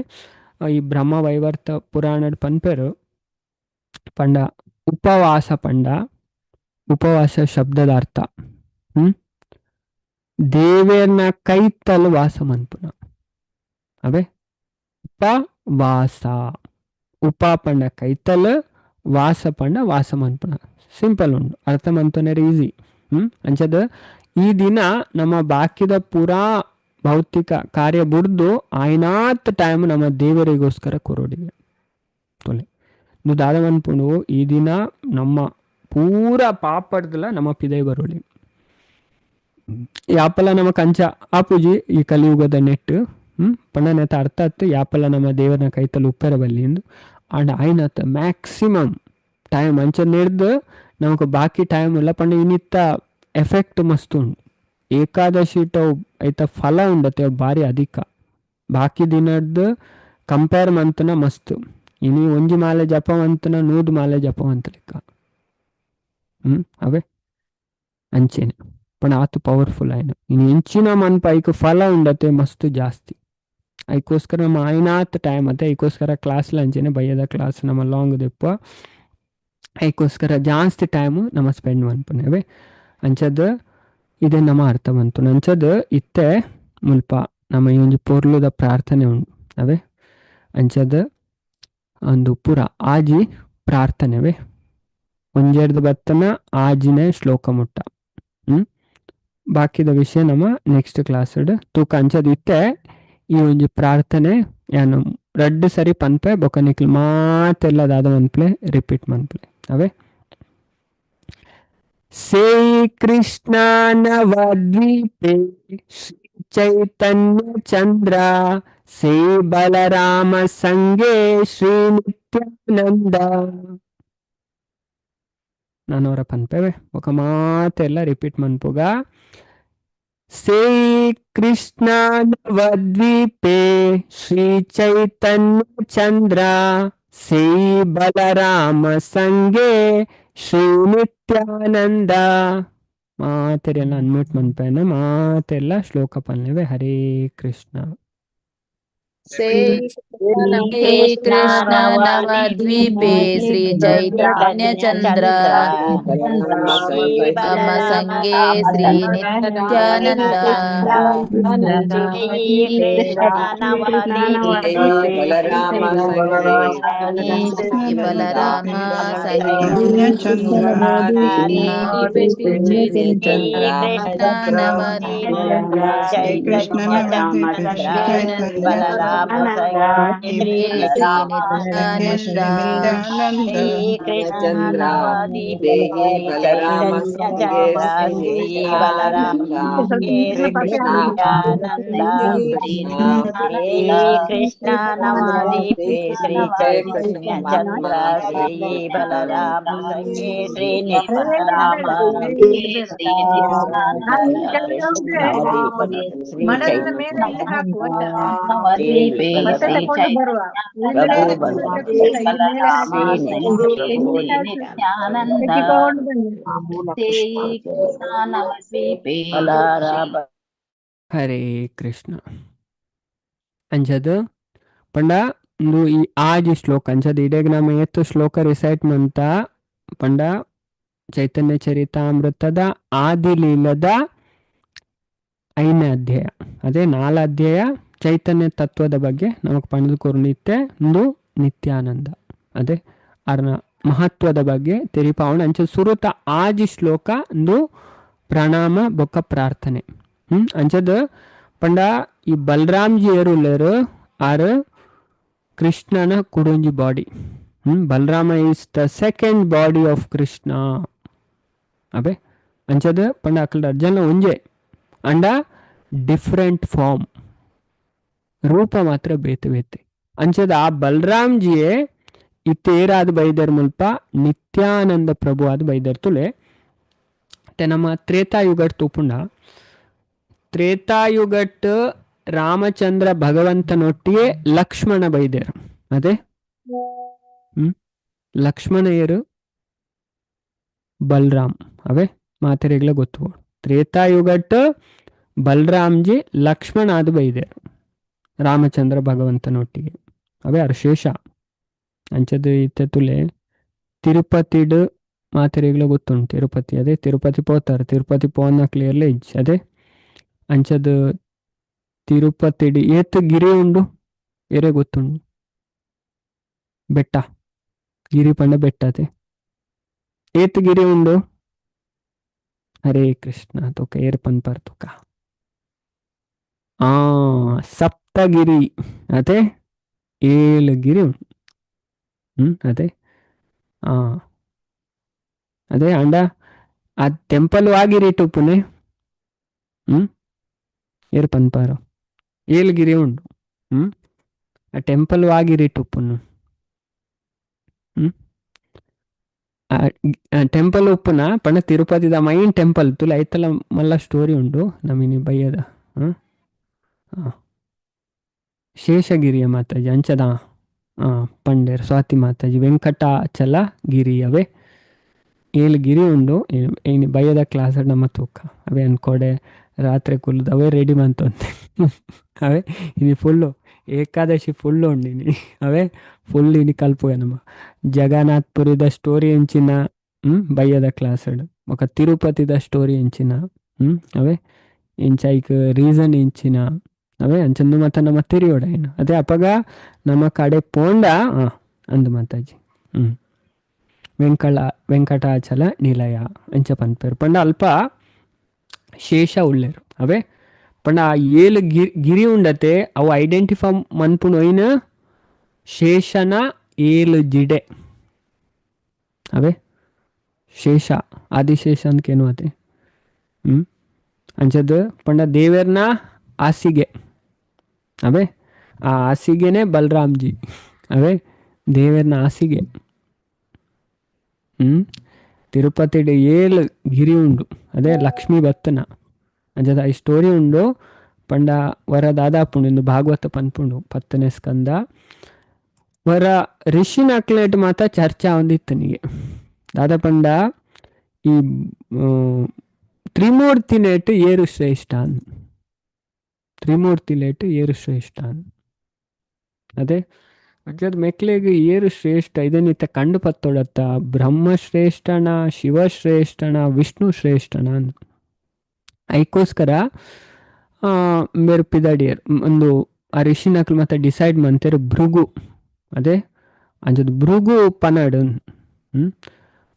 ಈ ಬ್ರಹ್ಮ ವೈವರ್ತ ಪುರಾಣಡ್ ಪನ್ಪೆರು. ಪಂಡ ಉಪವಾಸ ಪಂಡ ಉಪವಾಸ ಶಬ್ದದ ಅರ್ಥ ದೇವೇರ್ನ ಕೈತಲ್ ವಾಸ ಮನ್ಪುನ. ಅವೇ ಉಪವಾಸ, ಉಪ ಪಂಡ ಕೈತಲ್, ವಾಸ ಪಂಡ ವಾಸ ಮನ್ಪುನ. ಸಿಂಪಲ್ ಉಂಡು, ಅರ್ಥ ಮಂತೊನೆರೆ ಈಸಿ. ಅಂಚದ ಈ ದಿನ ನಮ್ಮ ಬಾಕಿದ ಪೂರಾ ಭೌತಿಕ ಕಾರ್ಯ ಬುಡ್ದು ಆಯ್ನಾತ್ ಟೈಮ್ ನಮ್ಮ ದೇವರಿಗೋಸ್ಕರ ಕೊರೊಡಿಗೆ ತೊಲೆ. ದಾದ ಮನ್ಪುಂಡು ಈ ದಿನ ನಮ್ಮ ಪೂರ ಪಾಪಡ್ದಲ ನಮ್ಮ ಪಿದೈ ಬರೋಡಿ. ಯಾಪಲ ನಮ್ಮ ಕಂಚ ಆಪುಜಿ ಈ ಕಲಿಯುಗದ ನೆಟ್ ಪಂಡ ನೆತ್ತ ಅರ್ಥ ಆತ್ ಯಾಪಲ ನಮ್ಮ ದೇವರನ ಕೈತಲ್ ಉಪ್ಪೆರ ಬಲ್ಲಿ ಎಂದು. ಅಂಡ್ ಆಯ್ನಾತ್ ಮ್ಯಾಕ್ಸಿಮಮ್ ಟೈಮ್ ಅಂಚ ನೆಡ್ದು ನಮಕ್ ಬಾಕಿ ಟೈಮ್ ಇಲ್ಲ ಪಂಡ ಇನ್ನಿತ್ತ ಎಫೆಕ್ಟ್ ಮಸ್ತ್ ಉಂಡು. ಏಕಾದಶಿ ಐತ ಫಲ ಉಂಡತೆ ಭಾರಿ ಅಧಿಕ, ಬಾಕಿ ದಿನದ್ದು ಕಂಪೇರ್ ಮಂತನ ಮಸ್ತ್. ಇನಿ ಒಂಜಿ ಮಾಲೆ ಜಪ ಮಂತನ 100 ಮಾಲೆ ಜಪ ಮಂತಲಿಕ್ಕ. ಅವೇ ಅಂಚೇನೆ ಪಂಡ ಆತು ಪವರ್ಫುಲ್ ಆಯ್ನ. ಇನ್ನು ಎಂಚಿನ ಮನ್ಪ ಐಕ್ ಫಲ ಉಂಡತೆ ಮಸ್ತ್ ಜಾಸ್ತಿ. ಐಕೋಸ್ಕರ ನಮ್ಮ ಆಯ್ನಾತ್ ಟೈಮ್ ಅತ್ತೆ ಐಕೋಸ್ಕರ ಕ್ಲಾಸ್ ಅಂಚೇನೆ ಬಯ್ಯದ ಕ್ಲಾಸ್ ನಮ್ಮ ಲಾಂಗ್ ದೆಪ್ಪ ಐಕೋಸ್ಕರ ಜಾಸ್ತಿ ಟೈಮು ನಮ್ಮ ಸ್ಪೆಂಡ್ ಮನ್ಪುನೆ. ಅವೇ ಅಂಚದ ಇದೇ ನಮ್ಮ ಅರ್ಥ ಬಂತು. ಅಂಚದ ಇತ್ತೆ ಮುಲ್ಪ ನಮ್ಮ ಈ ಒಂಜಿ ಪೊರ್ಲುದ ಪ್ರಾರ್ಥನೆ ಉಂಡು. ಅವೇ ಅಂಚದ ಒಂದು ಪೂರ ಆಜಿ ಪ್ರಾರ್ಥನೆವೆ ಒಂಜೆರ್ದು ಬತ್ತನ ಆಜಿನೇ ಶ್ಲೋಕ ಮುಟ್ಟ. ಬಾಕಿದ ವಿಷಯ ನಮ್ಮ ನೆಕ್ಸ್ಟ್ ಕ್ಲಾಸ್ ತೂಕ. ಅಂಚದ ಇತ್ತೆ ಈ ಒಂಜಿ ಪ್ರಾರ್ಥನೆ ಯಾನು ರಡ್ಡು ಸರಿ ಪನ್ಪೆ ಬೊಕ ನಿಕ್ಲ್ ಮಾತೆಲ್ಲ ದಾದ ಮನ್ಪ್ಲೆ ರಿಪೀಟ್ ಮನ್ಪ್ಲೆ. ಅವೇ ಶ್ರೀ ಕೃಷ್ಣ ನವದ್ವೀಪೆ ಶ್ರೀ ಚೈತನ್ಯ ಚಂದ್ರ ಶ್ರೀ ಬಲರಾಮ ಸಂಗೇ ಶ್ರೀ ನಿತ್ಯಾನಂದ. ನಾನು ಅವರ ಪನ್ಪೆವೆ ఒక ಮಾತೆಲ್ಲ ರಿಪೀಟ್ ಮನ್ಪುಗ. ಶ್ರೀ ಕೃಷ್ಣ ನವದ್ವೀಪೆ ಶ್ರೀ ಚೈತನ್ಯ ಚಂದ್ರ ಶ್ರೀ ಬಲರಾಮ ಸಂಗೇ ಶ್ರೀ ನಿತ್ಯಾನಂದ. ಮಾತೆಲ್ಲ ಅನ್ಮ್ಯೂಟ್ ಮನ್ಪೇನ ಮಾತೆಲ್ಲ ಶ್ಲೋಕ ಪನ್ಲೆವೆ. ಹರೇ ಕೃಷ್ಣ. ಶ್ರೀ ಕೃಷ್ಣ ನವದ್ವೀಪೆ ಶ್ರೀ ಚೈತನ್ಯ ಚಂದ್ರ ರಾಮ ಸಂಗೇ ಶ್ರೀ ನಿತ್ಯಾನಂದ. ಶ್ರೀ ಬಲರಾಮ ಚಂದ್ರ ದೇವಿ ಬಲರಾಮ ಕೃಷ್ಣ ನವದೀಪೆ ಶ್ರೀ ಚೈತನ್ಯ ಚಂದ್ರ ಶ್ರೀ ಬಲರಾಮ ಶ್ರೀ ಮಣದ ಮೇಲೆ ಹಾಕು ಬಟ್ಟೆ ತಕೊಂಡು ಬರುವ ಹರೇ ಕೃಷ್ಣ. ಅಂಚದ ಪಂಡ ಇಂದು ಈ ಆಜಿ ಶ್ಲೋಕ ಅಂಚದ ಇಡೇಗ್ ನಮ್ಮ ಏತು ಶ್ಲೋಕ ರಿಸೈಟ್ ಮಂತ ಪಂಡ ಚೈತನ್ಯ ಚರಿತಾಮೃತದ ಆದಿಲೀಲದ 5ನೇ ಅಧ್ಯಾಯ, ಅದೇ 4 ಅಧ್ಯಾಯ ಚೈತನ್ಯ ತತ್ವದ ಬಗ್ಗೆ ನಮಗ್ ಪಂಡದು ಕೊರ್ನಿತ್ತೆ ಇಂದು ನಿತ್ಯಾನಂದ ಅದೇ ಅರ್ನ ಮಹತ್ವದ ಬಗ್ಗೆ ತೆರಿಪಾವಣ. ಅಂಚ ಸುರುತ ಆಜಿ ಶ್ಲೋಕ ಇಂದು ಪ್ರಣಾಮ ಬೊಕ್ಕ ಪ್ರಾರ್ಥನೆ. ಅಂಚದ ಪಂಡ ಈ ಬಲರಾಮ್ಜಿ ಏರುಲ್ಲೇರು ಆರು ಕೃಷ್ಣನ ಕುಡೊಂಜಿ body. Balarama is the second body of Krishna. ಅಬೆ ಅಂಚದ ಪಂಡ ಅಕಲ್ ಅರ್ಜನ ಒಂಜೆ ಅಂಡ ಡಿಫ್ರೆಂಟ್ ಫಾರ್ಮ್, ರೂಪ ಮಾತ್ರ ಬೇತೆ ಬೇತೆ. ಅಂಚದ ಆ ಬಲರಾಮ್ಜಿಯೇ ಇತ್ತೇರಾದ ಬೈದರ್ ಮುಲ್ಪ ನಿತ್ಯಾನಂದ ಪ್ರಭು ಆದ ಬೈದರ್ ತುಲೆ. ನಮ್ಮ ತ್ರೇತಾಯುಗಟ್ ತೂಪುಂಡ, ತ್ರೇತಾಯುಗಟ್ Ramachandra ಭಗವಂತನೊಟ್ಟಿಗೆ ಲಕ್ಷ್ಮಣ ಬೈದೇರು. ಅದೇ ಲಕ್ಷ್ಮಣೆಯರು ಬಲರಾಮ್ ಅವೇ ಮಾತೆರೆಗ್ಲ ಗೊತ್ತು. ತ್ರೇತಾಯುಗಟ್ ಬಲರಾಮ್ಜಿ ಲಕ್ಷ್ಮಣ ಅದು ಬೈದೇರು ರಾಮಚಂದ್ರ ಭಗವಂತನೊಟ್ಟಿಗೆ. ಅವೇ ಅರ್ಶೇಷ ಅಂಚದು ಇತ್ತೆ ತುಲೆ ತಿರುಪತಿಡ್ ಮಾತೆರೆಗ್ಲ ಗೊತ್ತುಂಟು. ತಿರುಪತಿ ಅದೇ ತಿರುಪತಿ ಪೋತಾರೆ, ತಿರುಪತಿ ಪೋನ ಕ್ಲಿಯರ್ಲಿ ಇಜ್ಜಿ. ಅದೇ ಅಂಚದು ತಿರುಪತಿಡ್ ಏತ್ ಗಿರಿ ಉಂಡು ಏರೆ ಗೊತ್ತುಂಡು? ಬೆಟ್ಟ ಗಿರಿ ಪಂಡ ಬೆಟ್ಟ ಅದೇ ಏತ್ ಗಿರಿ ಉಂಡು? ಹರೇ ಕೃಷ್ಣ ತೋಕ ಏರ್ ಪನ್ಪರ್ ತೋಕ ಆ ಸಪ್ತಗಿರಿ ಅದೇ ಏಳು ಗಿರಿ ಉಂಡು. ಅದೇ ಆ ಅದೇ ಅಂಡ ಆ ಟೆಂಪಲ್ ವಾಗಿರಿ ಟುಪ್ಪುನೆ. ಏರ್ ಪನ್ಪಾರು ಏಳು ಗಿರಿ ಉಂಡು. ಆ ಟೆಂಪಲ್ ವಾಗಿರಿ ಟುಪ್ಪುನು. ಟೆಂಪಲ್ ಉಪ್ಪುನ ಪಂಡ ತಿರುಪತಿದ ಮೈನ್ ಟೆಂಪಲ್ ತುಲೆ ಐತಲ ಮಲ್ಲ ಸ್ಟೋರಿ ಉಂಡು ನಮಿನಿ ಬಯ್ಯದ. ಶೇಷಗಿರಿಯ ಮಾತಾಜಿ ಅಂಚದ ಪಂಡೇರ್ ಸ್ವಾತಿ ಮಾತಾಜಿ ವೆಂಕಟಾಚಲ ಗಿರಿ ಅವೇ ಏಳು ಗಿರಿ ಉಂಡು. ಇನಿ ಬಯ್ಯದ ಕ್ಲಾಸ್ ನಮ್ಮ ತೂಕ ಅವೇ ಅನ್ಕೋಡೆ ರಾತ್ರಿ ಕುಲ್ಲುದು ಅವೇ ರೆಡಿ ಮಂತೊಂತೆ ಅವೇ ಇನಿ ಫುಲ್ಲು ಏಕಾದಶಿ ಫುಲ್ಲು ಉಂಡು ಇನಿ ಅವೇ ಫುಲ್ ಇನಿ ಕಲ್ಪುವೆ ನಮ್ಮ ಜಗನ್ನಾಥ್ ಪುರಿದ ಸ್ಟೋರಿ ಎಂಚಿನ ಬಯ್ಯದ ಕ್ಲಾಸ್ ಬೊಕ ತಿರುಪತಿದ ಸ್ಟೋರಿ ಎಂಚಿನ ಅವೇ ಇಂಚ ಐಕ್ ರೀಸನ್ ಎಂಚಿನ ಅವೇ ಅಂಚಂದು ಮತ್ತ ನಮ್ಮ ತಿರಿಯೋಡ ಏನು ಅದೇ ಅಪಗ ನಮ್ಮ ಕಡೆ ಪೋಂಡ ಅಂದು ಮಾತಾಜಿ. ವೆಂಕಟಾಚಲ ನಿಲಯ ಅಂಚ ಪನ್ಪೇರು ಪಂಡ ಅಲ್ಪ ಶೇಷ ಉಳ್ಳೇರು ಅವೇ ಪಂಡ ಆ ಏಳು ಗಿರಿ ಉಂಡತೆ ಅವು ಐಡೆಂಟಿಫೈ ಮನ್ಪುನೊಯ್ನ ಶೇಷನ ಏಳು ಜಿಡೆ ಅವೇ ಶೇಷ ಆದಿಶೇಷ ಅಂದ್ಕೇನು ಅತೆ. ಅಂಚದ್ ಪಂಡ ದೇವೆರ್ನ ಹಾಸಿಗೆ ಅವೇ ಆ ಹಾಸಿಗೆನೆ ಬಲರಾಮ್ಜಿ ಅವೇ ದೇವೆರ್ನ ಹಾಸಿಗೆ. ತಿರುಪತಿಡ್ ಏಳು ಗಿರಿ ಉಂಡು ಅದೇ ಲಕ್ಷ್ಮೀ ಬತ್ತನ ಅಂಚದ ಈ ಸ್ಟೋರಿ ಉಂಡು. ಪಂಡ ವರ ದಾದಾಪುಂಡು ಇಂದು ಭಾಗವತ ಪನ್ಪುಂಡು 10ನೇ ಸ್ಕಂದ ವರ ಋಷಿನ ಅಕ್ಲೇಟ್ ಮಾತ ಚರ್ಚಾ ಒಂದಿತ್ತನಿಗೆ ದಾದಾ ಪಂಡ ಈ ತ್ರಿಮೂರ್ತಿ ನೇಟ್ ಏರು ಶ್ರೇಷ್ಠ ತ್ರಿಮೂರ್ತಿ ಲೇಟ್ ಏರು ಶ್ರೇಷ್ಠ ಅದೇ ಅಂಚದ ಮೆಕ್ಲೆಗ್ ಏರು ಶ್ರೇಷ್ಠ ಇದನ್ನಿತ್ತ ಕಂಡು ಪತ್ತೊಡತ್ತ ಬ್ರಹ್ಮ ಶ್ರೇಷ್ಠನ ಶಿವ ಶ್ರೇಷ್ಠನ ವಿಷ್ಣು ಶ್ರೇಷ್ಠನ ಐಕೋಸ್ಕರ ಮೇರು ಪಿದಡಿಯರ್ ಒಂದು ಆ ಋಷಿನಕ್ಲು ಮತ್ತೆ ಡಿಸೈಡ್ ಮಂತೇರು ಭೃಗು ಅದೇ ಅಂಚದ ಭೃಗು ಪನಡು.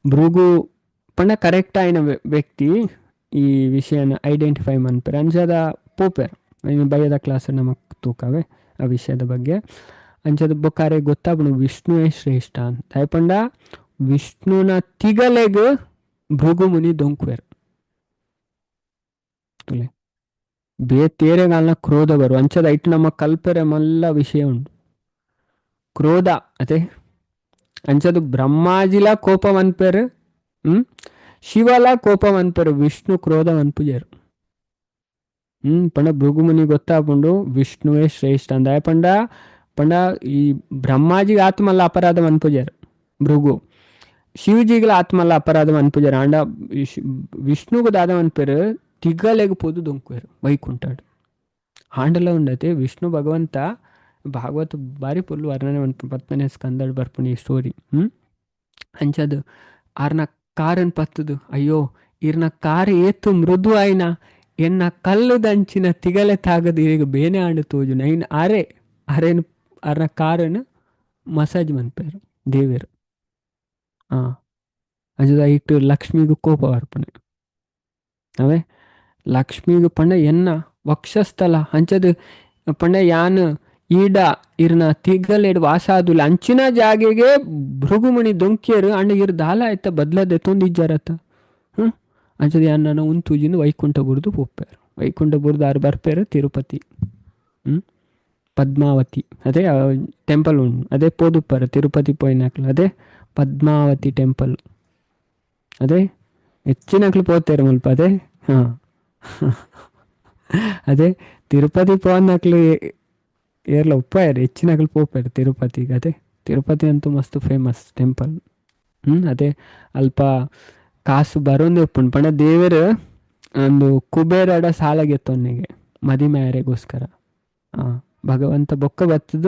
ಭೃಗು ಪಂಡ ಕರೆಕ್ಟ್ ಆಯ್ನ ವ್ಯಕ್ತಿ ಈ ವಿಷಯನ ಐಡೆಂಟಿಫೈ ಮನ್ಪೆರ್ ಅಂಚದ ಪೋಪೆರ್ ಬಯ್ಯದ ಕ್ಲಾಸ್ ನಮಕ್ ತೂಕವೆ ಆ ವಿಷಯದ ಬಗ್ಗೆ. ಅಂಚದ ಬೊಕ್ಕಾರೆ ಗೊತ್ತಾಪುಂಡು ವಿಷ್ಣುವೇ ಶ್ರೇಷ್ಠ ಅಂತ ಪಂಡ ವಿಷ್ಣುನ ತಿಗಲೆಗ್ ಭೃಗು ಮುನಿ ದೊಂಕುವೆರ್ ತುಲೆ ಬೇತೇರೆಗಾಲ್ನ ಕ್ರೋಧ ಬರು ಅಂಚದ ಐಟ್ ನಮ್ಮ ಕಲ್ಪೆರೆ ಮಲ್ಲ ವಿಷಯ ಉಂಟು ಕ್ರೋಧ ಅದೇ ಅಂಚದು ಬ್ರಹ್ಮಾಜಿಲ ಕೋಪ ಮನ್ಪೆರ್ ಶಿವಲ ಕೋಪ ಮನ್ಪೆರ್ ವಿಷ್ಣು ಕ್ರೋಧ ಮನ್ಪುಜೆರ್. ಪಂಡ ಭೃಗುಮುನಿ ಗೊತ್ತಾಪುಂಡು ವಿಷ್ಣುವೇ ಶ್ರೇಷ್ಠ ಅಂದ ಪಂಡ ಪಂಡ ಈ ಬ್ರಹ್ಮಾಜಿಗೆ ಆತ್ಮಲ್ಲ ಅಪರಾಧ ಮನ್ಪುಜೆರ್ ಭೃಗು ಶಿವಜಿಗಳ ಆತ್ಮಲ್ಲ ಅಪರಾಧ ಮನ್ಪುಜೆರ್ ಆಂಡ ವಿಷ್ಣುಗು ದಾದ ಮನ್ಪೆರ್ ತಿಗಲೆಗ್ ಪೋದು ದೊಂಕುವೆರ್ ವೈಕುಂಠಡ್ ಆಂಡಲ ಉಂಡತೆ ವಿಷ್ಣು ಭಗವಂತ ಭಾಗವತ ಬಾರಿ ಪೊರ್ಲು ವರ್ಣನೆ ಮನ್ಪು 10ನೇ ಸ್ಕಂದಡ್ ಬರ್ಪುಂಡು ಈ ಸ್ಟೋರಿ. ಅಂಚದು ಆರ್ನ ಕಾರನ್ ಪತ್ತುದು ಅಯ್ಯೋ ಇರ್ನ ಕಾರ್ ಏತು ಮೃದು ಆಯ್ನ ಎನ್ನ ಕಲ್ಲುದಂಚಿನ ತಿಗಲೆ ತಾಗದು ಈಗ ಬೇನೆ ಆಂಡು ತೋಜು ನೈನ್ ಆರೆ ಅರೇನು ಆರ್ನ ಕಾರನ್ ಮಸಾಜ್ ಮನ್ಪೇರು ದೇವೇರು. ಅಂಚದ ಐಟ್ ಲಕ್ಷ್ಮಿಗೂ ಕೋಪ ಬರ್ಪುಣೆ ಅವೇ ಲಕ್ಷ್ಮಿಗೂ ಪಂಡ ಎನ್ನ ವಕ್ಷಸ್ಥಲ ಅಂಚದ ಪಂಡ ಯಾನ್ ಈಡ ಇರ್ನ ತಿಗಲೆಡ್ ವಾಸಾದುಲ ಅಂಚಿನ ಜಾಗೆಗೆ ಭೃಗುಮುನಿ ದೊಂಕಿಯರು ಅಂಡ ಇರ್ ದಾಲ ಆಯ್ತ ಬದ್ಲದೆ ತೊಂದಿಜ್ಜಾರತ್ತ. ಅಂಚದ ಯಾನ್ ನಾನು ಉಂತೂಜಿಂದು ವೈಕುಂಠ ಬುರ್ದು ಪೋಪೇರು ವೈಕುಂಠ ಬುರ್ದು ಆರು ಬರ್ಪೇರು ತಿರುಪತಿ ಪದ್ಮಾವತಿ ಅದೇ ಟೆಂಪಲ್ ಉಂಡು ಅದೇ ಪೋದುಪ್ಪರು ತಿರುಪತಿ ಪೋಯಿನಕ್ಲು ಅದೇ ಪದ್ಮಾವತಿ ಟೆಂಪಲ್ ಅದೇ ಹೆಚ್ಚಿನಕ್ಲು ಪೋತೇರು ಮುಲ್ಪ ಅದೇ. ಅದೇ ತಿರುಪತಿ ಪೋವನ್ನಕ್ಲು ಏರ್ಲ ಉಪ್ಪಾಯರು ಹೆಚ್ಚಿನಕ್ಲು ಪೋಪೆರ್ ತಿರುಪತಿಗೆ. ಅದೇ ತಿರುಪತಿ ಅಂತೂ ಮಸ್ತ್ ಫೇಮಸ್ ಟೆಂಪಲ್. ಅದೇ ಅಲ್ಪ ಕಾಸು ಬರೋಂದೇ ಉಪ್ಪುಂಡು ಪಂಡ ದೇವೆರ್ ಒಂದು ಕುಬೇರಡ ಸಾಲ ಗೆತ್ತೊನ್ನೆಗೆ ಮದಿಮೆ ಆಯೆರೆಗೋಸ್ಕರ. ಭಗವಂತ ಬೊಕ್ಕ ಬತ್ತದ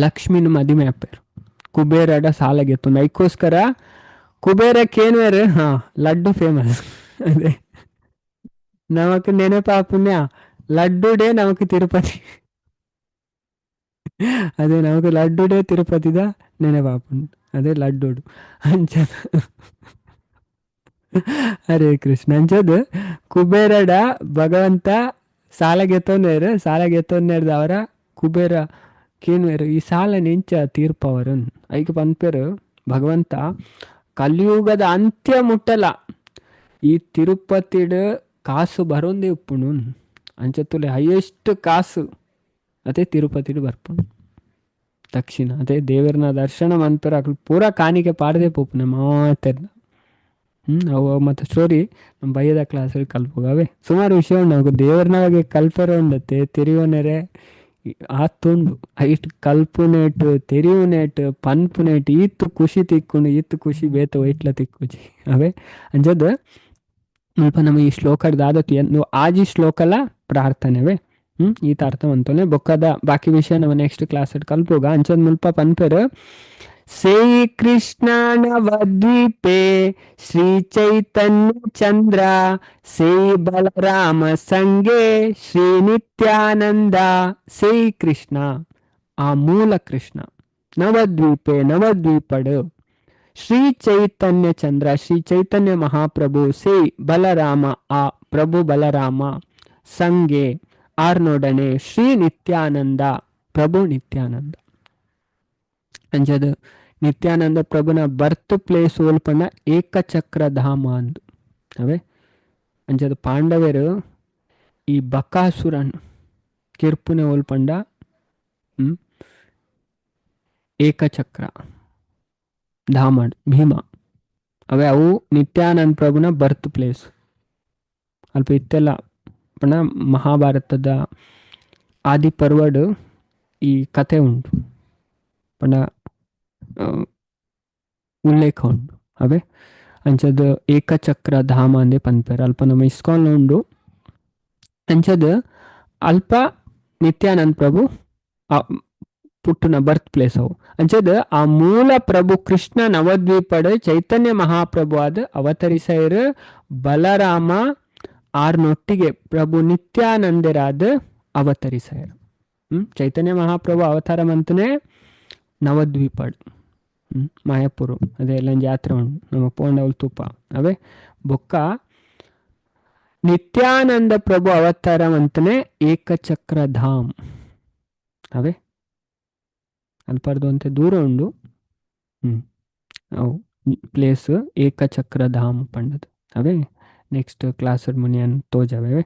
ಲಕ್ಷ್ಮಿನ ಮದಿಮೆ ಆಪೆರ್ ಕುಬೇರಡ ಸಾಲ ಗೆತ್ತೊಂದು. ಐಕ್ಕೋಸ್ಕರ ಕುಬೇರ ಕೇನ್ವೆರ್ ಹಾ ಲಡ್ಡು ಫೇಮಸ್. ಅದೇ ನಮಕ್ ನೆನಪಾಪುಣ್ಯ ಲಡ್ಡುಡೇ ನಮಕ್ ತಿರುಪತಿ. ಅದೇ ನಮಕ್ ಲಡ್ಡುಡೇ ತಿರುಪತಿದ ನೆನಪಾಪುಂಡು. ಅದೇ ಲಡ್ಡುಡು ಅಂಚದ. ಹರೇ ಕೃಷ್ಣ. ಅಂಚದ ಕುಬೇರಡ ಭಗವಂತ ಸಾಲ ಗೆತ್ತೊನ್ನೆರ್, ಸಾಲ ಗೆತ್ತೊನ್ನೆರ್ದವರ ಕುಬೇರ ಕೇನ್ವೆರ್ ಈ ಸಾಲ ನೆಂಚ ತೀರ್ಪವರನ್. ಐಕ್ ಪನ್ಪೆರ್ ಭಗವಂತ ಕಲಿಯುಗದ ಅಂತ್ಯ ಮುಟ್ಟಲ ಈ ತಿರುಪತಿಡ್ ಕಾಸು ಬರೋಂದೇ ಉಪ್ಪುಂಡು. ಅಂಚ ತುಲೆ ಹೈಯೆಸ್ಟ್ ಕಾಸು ಅದೇ ತಿರುಪತಿಡ್ ಬರ್ಪುಂಡು ದಕ್ಷಿಣ. ಅದೇ ದೇವರನ ದರ್ಶನ ಮನ್ಪೆರ್ ಅಕ್ಲು ಪೂರ ಕಾಣಿಕೆ ಪಾಡ್ದೇ ಪೋಪುನೆ ಮಾತೆರ್ನ. ಅವು ಮತ್ತೆ ಸ್ಟೋರಿ ನಮ್ಮ ಬಯ್ಯದ ಕ್ಲಾಸಲ್ಲಿ ಕಲ್ಪುಗವೆ ಸುಮಾರು ವಿಷಯ ಉಂಡು. ನಮಕ್ ದೇವರನ ಬಗ್ಗೆ ಕಲ್ಪರೆ ಉಂಡತ್ತೆ ತೆರಿಯೋನೆರೆ ಆತುಂಡು. ಐಟ್ ಕಲ್ಪುನೇಟ್ ತೆರಿಯುನೇಟ್ ಪನ್ಪುನೇಟ್ ಈತ್ ಖುಷಿ ತಿಕ್ಕುಂಡು, ಈತ್ ಖುಷಿ ಬೇತೆ ಒಯ್ಟ್ಲ ತಿಕ್ಕುಜಿ ಅವೇ. ಅಂಚದ ಮುಲ್ಪ ನಮ ಈ ಶ್ಲೋಕಡ್ ದಾದ ಆಜಿ ಶ್ಲೋಕಲ ಪ್ರಾರ್ಥನೆವೆ. ಈತ ಅರ್ಥ ಮಂತೊನೆ ಬೊಕ್ಕದ ಬಾಕಿ ವಿಷಯ ನಮ್ಮ ನೆಕ್ಸ್ಟ್ ಕ್ಲಾಸ್ ಕಲ್ಪುಗ. ಅಂಚದ ಮುಲ್ಪ ಪನ್ಪೆರ್ ಶ್ರೀ ಕೃಷ್ಣ ನವದ್ವೀಪೆ ಶ್ರೀ ಚೈತನ್ಯ ಚಂದ್ರ ಶ್ರೀ ಬಲರಾಮ ಸಂಗೆ ಶ್ರೀ ನಿತ್ಯಾನಂದ. ಶ್ರೀ ಕೃಷ್ಣ ಆ ಮೂಲ ಕೃಷ್ಣ ನವದ್ವೀಪೆ ನವದ್ವೀಪಡು ಶ್ರೀ ಚೈತನ್ಯ ಚಂದ್ರ ಶ್ರೀ ಚೈತನ್ಯ ಮಹಾಪ್ರಭು ಶ್ರೀ ಬಲರಾಮ ಆ ಪ್ರಭು ಬಲರಾಮ ಸಂಗೆ ಆರ್ನೊಡನೆ ಶ್ರೀ ನಿತ್ಯಾನಂದ ಪ್ರಭು ನಿತ್ಯಾನಂದ. ಅಂಚದ ನಿತ್ಯಾನಂದ ಪ್ರಭುನ ಬರ್ತ್ ಪ್ಲೇಸ್ ಓಲ್ಪಂಡ ಏಕಚಕ್ರ ಧಾಮ ಅಂದು ಅವೇ. ಅಂಚದ ಪಾಂಡವರು ಈ ಬಕಾಸುರನ್ ಕಿರ್ಪುನೆ ಓಲ್ಪಂಡ ಏಕಚಕ್ರ ಧಾಮ ಭೀಮ ಅವೇ. ಅವು ನಿತ್ಯಾನಂದ ಪ್ರಭುನ ಬರ್ತ್ ಪ್ಲೇಸ್ ಅಲ್ಪ ಇತ್ತೆಲ್ಲ ಪಂಡ ಮಹಾಭಾರತದ ಆದಿ ಪರ್ವಡ್ ಈ ಕತೆ ಉಂಟು ಪಂಡ ಉಲ್ಲೇಖ ಉಂಟು ಅವೇ. ಅಂಚದ ಏಕಚಕ್ರ ಧಾಮ ಅಂದೇ ಪನ್ಪೆರ್ ಅಲ್ಪ ನಮ್ಮ ಇಸ್ಕಾನ್ ಉಂಡು. ಅಂಚದ ಅಲ್ಪ ನಿತ್ಯಾನಂದ ಪ್ರಭು ಪುಟ್ಟುನ ಬರ್ತ್ ಪ್ಲೇಸ್ ಅವು. ಅಂಚದ ಆ ಮೂಲ ಪ್ರಭು ಕೃಷ್ಣ ನವದ್ವೀಪಡ್ ಚೈತನ್ಯ ಮಹಾಪ್ರಭು ಆದ್ ಅವತರಿಸೈರ್ ಬಲರಾಮ ಆರ್ನೊಟ್ಟಿಗೆ ಪ್ರಭು ನಿತ್ಯಾನಂದರಾದ ಅವತರಿಸೈರ್. ಚೈತನ್ಯ ಮಹಾಪ್ರಭು ಅವತಾರ ಮಂತನೆ ನವದ್ವೀಪಡ್ ಮಾಯಾಪುರ ಅದೇ ಎಲ್ಲ ಜಾತ್ರೆ ಉಂಟು ನಮ್ಮ ಪೋಂಡವಲ್ ತುಪ್ಪ ಅವೇ. ಬೊಕ್ಕ ನಿತ್ಯಾನಂದ ಪ್ರಭು ಅವತಾರ ಮಂತನೆ ಏಕಚಕ್ರ ಧಾಮ್ ಅವೇ. ಅಲ್ಪರ್ದು ಅಂತೆ ದೂರ ಉಂಡು. ಅವು ಪ್ಲೇಸ್ ಏಕಚಕ್ರ ಧಾಮ್ ಪಂಡದು ಅವೇ. ನೆಕ್ಸ್ಟ್ ಕ್ಲಾಸ್ ಮುನಿಯನ್ ತೋಜವೆ.